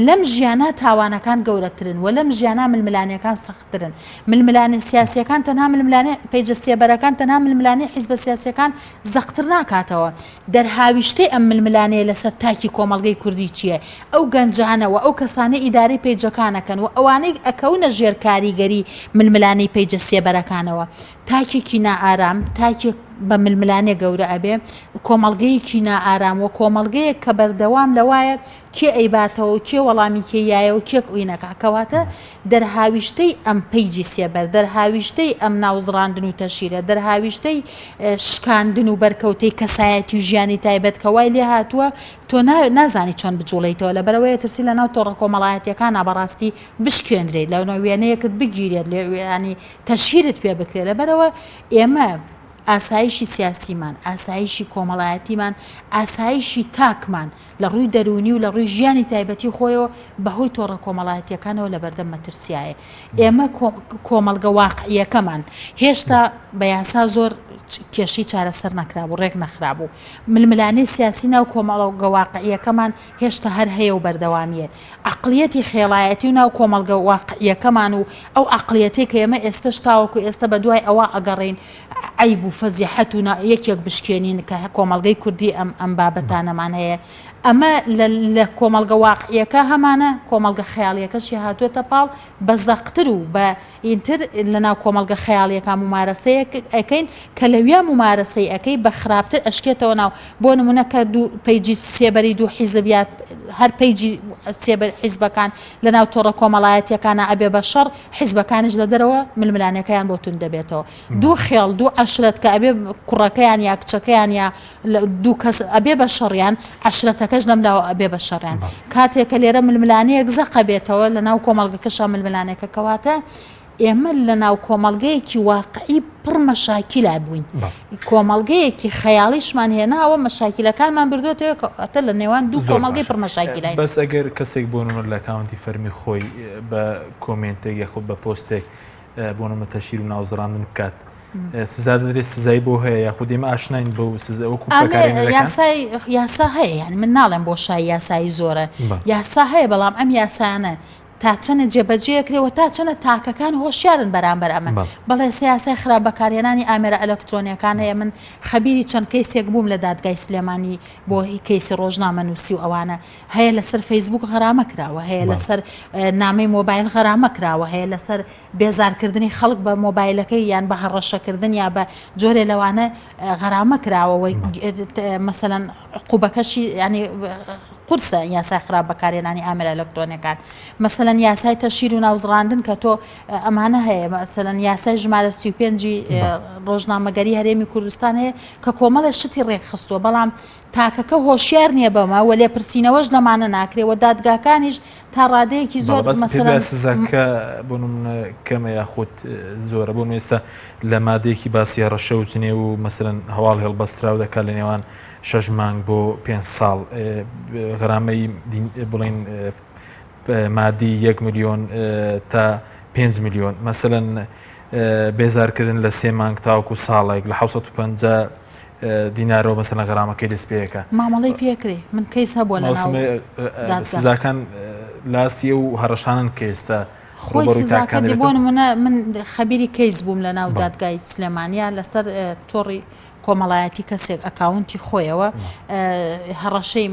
لەم ژیانە تاوانەکان گەورەترن و لەم ژیانە ململانێکان سەختترن. ململانێ سیاسیەکان تەنها ململانێ پەیجە سێبەرەکان تەنها ململانێ حیزبە سیاسیەکان زەقتر ناکاتەوە. دەرهاویشتەی ئەم ململانێیە لەسەر تاکی کۆمەڵگەی کوردی چیە؟ ئەو گەنجانە و ئەو کەسانەی ئیدارەی پەیجەکان ئەکەن و ئەوانەی ئەکەونە ژێر کاریگەری ململانێی پەیجە سێبەرەکانەوە تاکێکی نائارام، تاکێک بە ململانێ گەورە ئەبێ، کۆمەڵگەیەکی نائارام و کۆمەڵگەیەک کە بەردەوام لەوایە کێ ئەیباتەوە و کێ وەڵامی کێ یایەوە کێ کوی نەکا کەواتە دەرهاویشتەی ئەم پەیجی سێبەر دەرهاویشتەی ئەم ناوزڕاندن و تەشیرە دەرهاویشتەی شکاندن و بەرکەوتەی کەسایەتی و ژیانی تایبەت کە وای لێ هاتووە تۆ نازانی چۆن بجوڵێیتەوە لەبەرئەوەیە ترسی لەناو تۆڕە کۆمەڵایەتیەکانا بەڕاستی بشکێنرێیت لەونە وێنەیەکت بگیرێت ینی تەشهیرت پێ بکرێت لەبەرئەوە ئێمە ئاسایشی سیاسیمان ئاسایشی کۆمەڵایەتیمان ئاسایشی تاکمان لە ڕووی دەروونی و لە ڕووی ژیانی تایبەتی خۆیەوە بەهۆی تۆڕە کۆمەڵایەتیەکانەوە لەبەردەم مەترسیایە ئێمە کۆمەڵگە واقعیەکەمان هێشتا بە یاسا زۆر کێشەی چارەسەر نەکرابوو ڕێک نەخرابوو ململانێ سیاسی ناو کۆمەڵگە واقعیەکەمان هێشتا هەر هەیە و بەردەوامیە عەقڵیەتی خێڵایەتی و ناو کۆمەڵگە واقعیەکەمان و ئەو عەقڵیەتەی کە ئێمە ئێستەش تاوەکو ئێستا بە دوای ئەوە ئەگەڕێین عەیب و فەزیحەت و یەکێک بشکێنین کە کۆمەڵگەی کوردی ئەم ئەم بابەتانەمان هەیە ئەمە لە کۆمەڵگە واقعیەکە هەمانە کۆمەڵگە خەیاڵیەکەشی هاتووەتە پاڵ بە زەقتر و بە ئینتر لەناو کۆمەڵگە خەیاڵیەکان مومارەسەیەک ئەکەین کە لەویا مومارەسەی ئەکەی بە خراپتر ئەشکێتەوە ناو بۆ نمونە کە دوو پەیجی سێبەری دوو حیزب یا هەر پەیجی سێبەر حیزبەکان لەناو تۆڕە کۆمەڵایەتیەکانە ئەبێ بە شەڕ حیزبەکانیش لە دەرەوە ململانێکەیان بۆ توند دەبێتەوە دوو خێڵ دوو عەشرەت کە ئەبێ کوڕەکەیان یا کچەکەیان یا دوو کەس ئەبێ بە شەڕیان عەشرەتەکەش لەم لاوە ئەبێ بە شەڕیان کاتێک کە لێرە ململانێیەک زەقە بێتەوە لە ناو کۆمەڵگەکەشا ململانێکە کەواتە ئێمە لە ناو کۆمەڵگەیەکی واقعی پڕ مەشاکیلا بووین کۆمەڵگەیەکی خەیاڵیشمان هێناوە مەشاکیلەکانمان بردوێتەوە کەواتە لە نێوان دوو کۆمەڵگەی پڕ مەشاکیلاین بەس ئەگەر کەسێک بۆ نمونە لە ئەکاونتی فەرمی خۆی بە کۆمێنتێک یاخود بە پۆستێک بۆ نمونە تەشهیر و ناوزڕاندن بکات سزا دەدرێت سزای بۆ هەیە یاخود ئێمە ئاشناین بەو سزا وەکو یاسای یاسا هەیە یعنی من ناڵێم بۆ شای یاسایی زۆرە یاسا هەیە بەڵام ئەم یاسانە تا چەنە جێبەجێکرێەوە تا چەنە تاکەکان هۆشیارن بەرامبەر ئەمە بەڵێ سیاسای خراپ بەکارهێنانی ئامێرە ئەلکترۆنیەکان هەیە من خەبیری چەند کەیسێک بووم لە دادگای سلێمانی بۆ کەیسی ڕۆژنامە نووسی و ئەوانە هەیە لەسەر فەیسبوک غەرامە کراوە هەیە لەسەر نامەی مۆبایل غەرامە کراوە هەیە لەسەر بێزارکردنی خەڵک بە مۆبایلەکەی یان بە هەڕەشەکردن یا بە جۆرێ لەوانە غەرامە کراوە مەسەلەن عقوبەکەشی ینی قورسە یاسای خراپ بەکارهێنانی ئامێرە ئەلکترۆنیەکان مەسەلەن یاسای تەشیر و ناوزڕاندن کە تۆ ئەمانە هەیە مەسەلەن یاسای ژمارە 35 ڕۆژنامەگەری هەرێمی کوردستان هەیە کە کۆمەڵێ شتی ڕێکخستووە بەڵام تاکەکە هۆشیار نییە بەمە و لێپرسینەوەش لەمانە ناکرێ و دادگاکانیش. تا ڕادەیەکی زۆر مەسەلەن سزاکە بۆ نمونە کەمە یاخود زۆرە بۆ ئێستا لە مادەیەکی باسی هەڕەشە و جنێو و مەسەلەن هەواڵ هێڵبەستراو دەکات لە نێوان شەش مانگ بۆ پێ ساڵ غەرامەی بڵین مادی یەک ملیۆن تا 5 ملیۆن مەسەلەن بێزارکردن لە سێ مانگ تاوەکو ساڵێک لە 650 دینارەوە مەسەلەن غەرامەکەی دەست پێەکە مامەڵەی پێکرێ من کەیس هەبووە لە سزاکان لاستی و هەڕەشانن کە ئێستا خۆی سزاکە بۆ نمونە من خەبیری کەیس بووم لە ناو دادگای سلێمانیا لەسەر تۆڕی کۆمەڵایەتی کەسێک ئەکاونتی خۆیەوە هەڕەشەی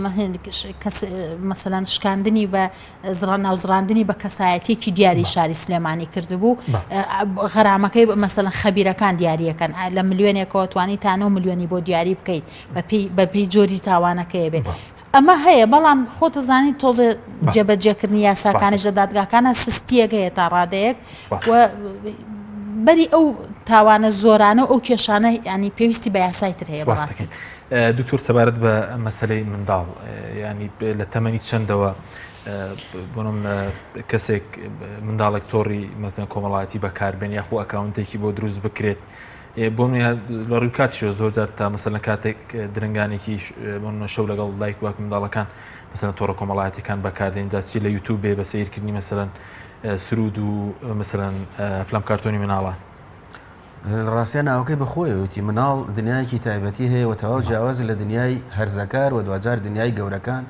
مەسەلەن شکاندنی بە ناوزڕاندنی بە کەسایەتێکی دیاری شاری سلێمانی کردبوو غەرامەکەی مەسەلەن خەبیرەکان دیاریەکەن لە ملیۆنێکەوە توانی تانۆ ملیۆنی بۆ دیاری بکەیت بەپێی جۆری تاوانەکەی بێ. ئەمە هەیە بەڵام خۆتەزانی تۆزێ جێبەجێکردنی یاساکانیش لە دادگاکانە سستیەک هەیە تا ڕادەیەک و بەری ئەو تاوانە زۆرانە و ئەو کێشانە ینی پێویستی بە یاسای تر هەیە بەڕاستی. دکتۆر سەبارەت بە مەسلەی منداڵ ینی لە تەمەنی چەندەوە بۆنم کەسێک منداڵێک تۆڕی مەزن کۆمەڵاتی بەکاربێن یاخۆ ئەکاونتێکی بۆ دروست بکرێت بۆ لە ڕووی کاتیشەوە زۆر جار تا مەسەلەن کاتێک درنگانێکی بۆ شەو لەگەڵ دایک واک منداڵەکان مەسەلەن تۆڕە کۆمەڵایەتەکان بەکاردێن جا چی لە یوتوب بێ بە سەیرکردنی مەسەلەن سرود و مەسەلەن فلم کارتۆنی مناڵان. لە ڕاستیا ناوەکەی بە خۆیەوەتی مناڵ دنیایەکی تایبەتی هەیە و تەواو جیاواز لە دنیای هەرزەکار و دواجار دنیای گەورەکان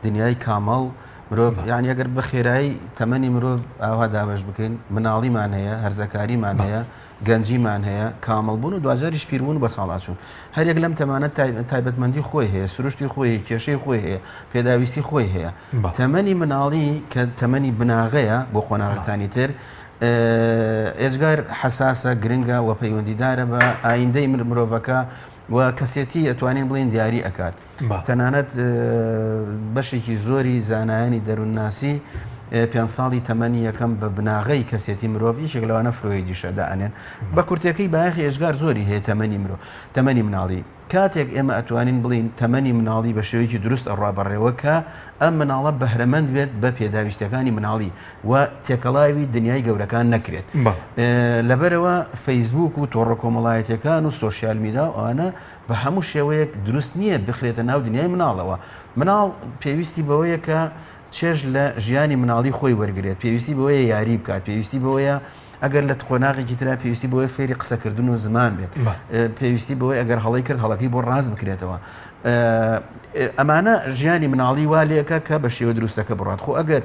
دنیای کامەڵ مرۆڤ یان ئەگەر بە خێرایی تەمەنی مرۆڤ ئاوا دابەش بکەین مناڵیمان هەیە هەرزەکاریمان هەیە گەنجیمان هەیە، کامڵبوون و دواجاریش پیربوون و بەساڵاچوون. هەریەک لەم تەمانە تایبەتمەندی خۆی هەیە، سروشتی خۆی هەیە، کێشەی خۆی هەیە، پێداویستی خۆی هەیە. تەمەنی مناڵی کە تەمەنی بناغەیە بۆ قۆناغەکانی تر، ئێجگار حەساسە، گرنگە و پەیوەندیدارە بە ئایندەی مرۆڤەکە و کەسێتی ئەتوانین بڵێین دیاری ئەکات. تەنانەت بەشێکی زۆری زانایانی دەروونناسی پێنج ساڵی تەمەنی یەکەم بە بناغەی کەسێتی مرۆڤ یەکێک لەوانە فرۆیدیشە دائەنێن بە کورتەکەی بایەخی ئێجگار زۆری هەیە تەمەنی مرۆ تەمەنی مناڵی کاتێک ئێمە ئەتوانین بڵین تەمەنی مناڵی بە شێوەیەکی دروست ئەڕوا بەڕێوە کە ئەم مناڵە بەهرەمەند بێت بە پێداویستەکانی مناڵی و تێکەڵاوی دنیای گەورەکان نەکرێت لەبەرەوە فەیسبوک و تۆڕە کۆمەڵایەتەکان و سۆشیال میدا و ئەوانە بە هەموو شێوەیەک دروست نییە بخرێتە ناو دنیای مناڵەوە. مناڵ پێویستی بەوەیە کە چێژ لە ژیانی مناڵی خۆی وەرگرێت، پێویستی بەوەیە یاری بکات، پێویستی بەوەیە ئەگەر لە قۆناغێکی ترا پێویستی بەوەیە فێری قسەکردن و زمان بێت، پێویستی بەوەی ئەگەر هەڵەی کرد هەڵەکەی بۆ ڕاست بکرێتەوە. ئەمانە ژیانی مناڵی وا لێکە کە بە شێوە دروستەکە بڕات. خۆ ئەگەر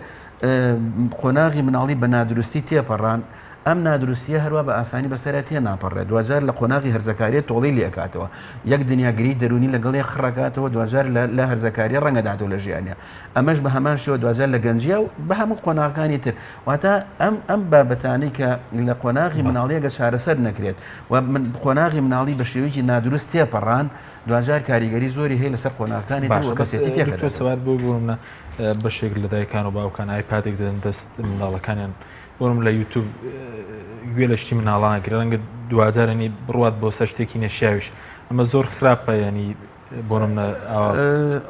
قۆناغی مناڵی بە نادروستی تێپەڕان، ئەم نادروستییە هەروا بە ئاسانی بەسەریا تێناپەڕێت، دواجار لە قۆناغی هەرزەکارییە تۆڵەی لێ ئەکاتەوە، یەک دنیا گرێی دەروونی لەگەڵیا خڕ ئەکاتەوە، دواجار لە لە هەرزەکارییە ڕەنگ ئەداتەوە لە ژیانیا، ئەمەش بە هەمان شێوە دواجار لە گەنجیا و بە هەموو قۆناغەکانی تر. واتە ئەم ئەم بابەتانەی کە لە قۆناغی مناڵی ئەگەر چارەسەر نەکرێت و من قۆناغی مناڵی بە شێوەیەکی نادروست تێپەڕان، دواجار کاریگەری زۆری هەیە لەسەر قۆناغەکانی تر باشە و بەس کەسێتی دکتۆر تێکەداتەوە. سەبارەت بەوەی بۆ نمونە بەشێک لە دایکان و باوکان ئایپادێک دەدەن دەست منداڵەکانیان بۆنم لە یوتوب گوێ لە شتی مناڵان ئەگرێ ڕەنگە دواجار ینی بڕوات بۆ سەر شتێکی نەشیاویش ئەمە زۆر خراپە ینی بۆنم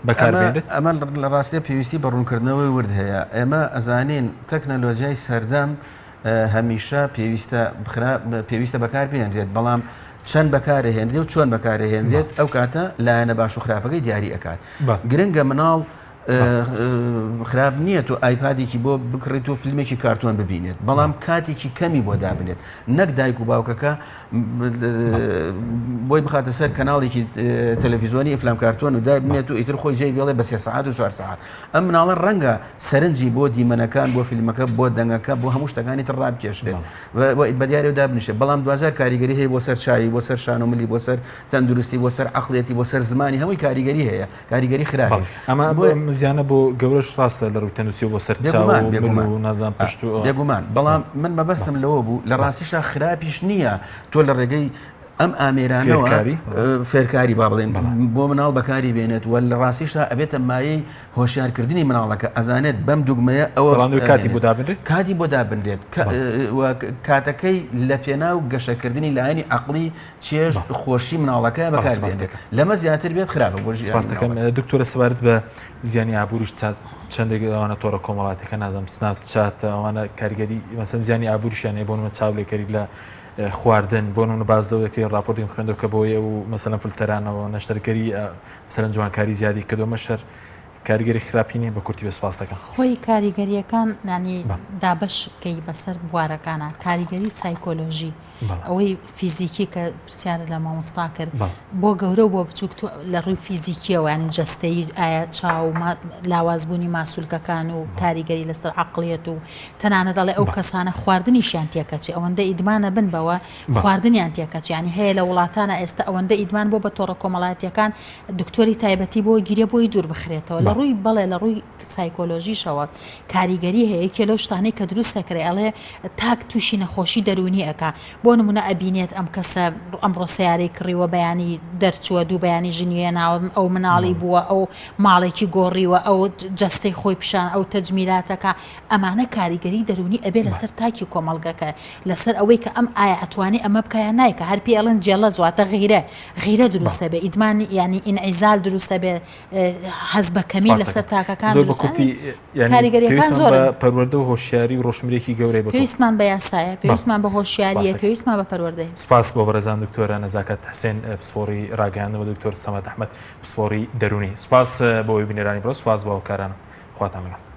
بەکاربێنێت ئەمە لە ڕاستیە پێویستی بە ڕوونکردنەوەی ورد هەیە ئێمە ئەزانین تەکنەلۆژیای سەردەم هەمیشە پێویستە پێویستە بەکار بێنرێت بەڵام چەند بەکارهێنرێ و چۆن بەکارهێنرێت ئەو کاتە لایەنە باش و خراپەکەی دیاری ئەکات گرنگە مناڵ خراپ نییە تۆ ئایپادێکی بۆ بکڕیت و فیلمێکی کارتۆن ببینێت بەڵام کاتێکی کەمی بۆ دابنێت نەک دایک و باوکەکە بۆی بخاتە سەر کەناڵێکی تەلەڤیزیۆنی ئەفلام کارتۆن و دابنێت و ئیتر خۆی جێی بێڵێ بە سێ سەعات و چوار سەعات ئەم مناڵە ڕەنگە سەرنجی بۆ دیمەنەکان بۆ فیلمەکە بۆ دەنگەکە بۆ هەموو شتەکانی تر ڕابکێشرێت بە دیارە و دابنیشێت بەڵام دواجار کاریگەری هەیە بۆ سەر چاوی بۆ سەر شان و ملی بۆ سەر تەندروستی بۆ سەر عەقڵیەتی بۆ سەر زمانی هەمووی کاریگەری هەیە کاریگەری خراپیش. ئەمە بۆ زیانە بۆ گەورەش ڕاستە لە ڕووی تەندروستی بۆ سەر چاو و مل و نازانم پشت و بێگومان بەڵام من مەبەستم لەوە بوو لە ڕاستیشا خراپیش نییە تۆ لە ڕێگەی. ئەم ئامێرانەوە فێرکاری با بڵێن بۆ مناڵ بەکاری بێنێت و لە ڕاستیشدا ئەبێتە مایەی هۆشیارکردنی مناڵەکە ئەزانێت بەم دوگمەیە ئەوە کاتی بۆ دابنرێت کاتی بۆ دابنرێت کاتەکەی لە پێناو گەشەکردنی لایەنی عقلی چێژ خۆشی مناڵەکە بەکاربێنێت لەمە زیاتر بێت خراپە بۆ ژیان دکتۆرە سەبارەت بە زیانی ئابووریش تا چەندێک ئەوانە تۆڕە کۆمەڵاتەکە نازم سناپ چات ئەوانە کاریگەری مەسەن زیانی ئابووریشیان هەیە بۆ نمونە چاولێکەری لە خواردن بۆ نمونە باس لەوە دەکرێت راپۆرتێکم خوێندەوە کە بۆیە و مەسەلەن فلتەرانەوە نەشتەرگەری مەسەلەن جوانکاری زیادی کردو مەشەر کاریگەری خراپی نییە بە کورتی بە سپاس دەکەم. خۆی کاریگەریەکان یانی دابەش بکەی بەسەر بوارەکانا کاریگەری سایکۆلۆژی ئەوەی فیزیکی کە پرسیارە لە مامۆستا کرد بۆ گەورە و بۆ بچوک تۆ لە ڕووی فیزیکیەوە یانی جەستەیی ئایا چاو لاوازبوونی ماسولکەکان و کاریگەری لەسەر عەقڵیەت و تەنانەت ئەڵێ ئەو کەسانە خواردنیشیان تێکەچێ ئەوەندە ئیدمانە بن بەوە خواردنیان تێکەچێ ینی هەیە لە وڵاتانە ئێستا ئەوەندە ئیدمان بۆ بە تۆڕە کۆمەڵایەتیەکان دکتۆری تایبەتی بۆ گیرێ بۆی دوور بخرێتەوە لە ڕووی بەڵێ لە ڕووی سایکۆلۆژیشەوە کاریگەری هەیە یەکێ لەو شتانەی کە دروست دەکرێ ئەڵێ تاک تووشی نەخۆشی دەروونی ئەکا بۆ نمونە ئەبینێت ئەم کەسە ئەمڕۆ سیارەی کڕیوە بەیانی دەرچووە دوو بەیانی ژنی هێناوە ئەو مناڵی بووە ئەو ماڵێکی گۆڕیوە ئەو جەستەی خۆی پیشان ئەو تەجمیلاتەکە ئەمانە کاریگەری دەروونی ئەبێ لەسەر تاکی کۆمەڵگەکە لەسەر ئەوەی کە ئەم ئایا ئەتوانێ ئەمە بکە یان نایکە هەر پێی ئەڵێن جێڵەز واتە غیرە غیرە دروستە بێ ئیدمان یانی ئینعیزال دروستە بێ هەست بە کەمی لەسەر تاکەکان زۆر بە کورتی کاریگەریەکان زۆر پەروەردە و هۆشیاری و ڕۆشنبیرێکی گەورەی بە پێویستمان بە یاسایە پێویستمان بە هۆشیاریە پێویستمان بە پەروەردەیە. سپاس بۆ بەڕێزان دکتۆرە نەزاکەت حسێن پسپۆڕی ڕاگەیاندن و دکتۆر سەمەد ئەحمەد پسپۆڕی دەروونی سپاس بۆ بینەرانی بەڕێز سپاس بۆ هاوکارانم خواتان لەگەڵ.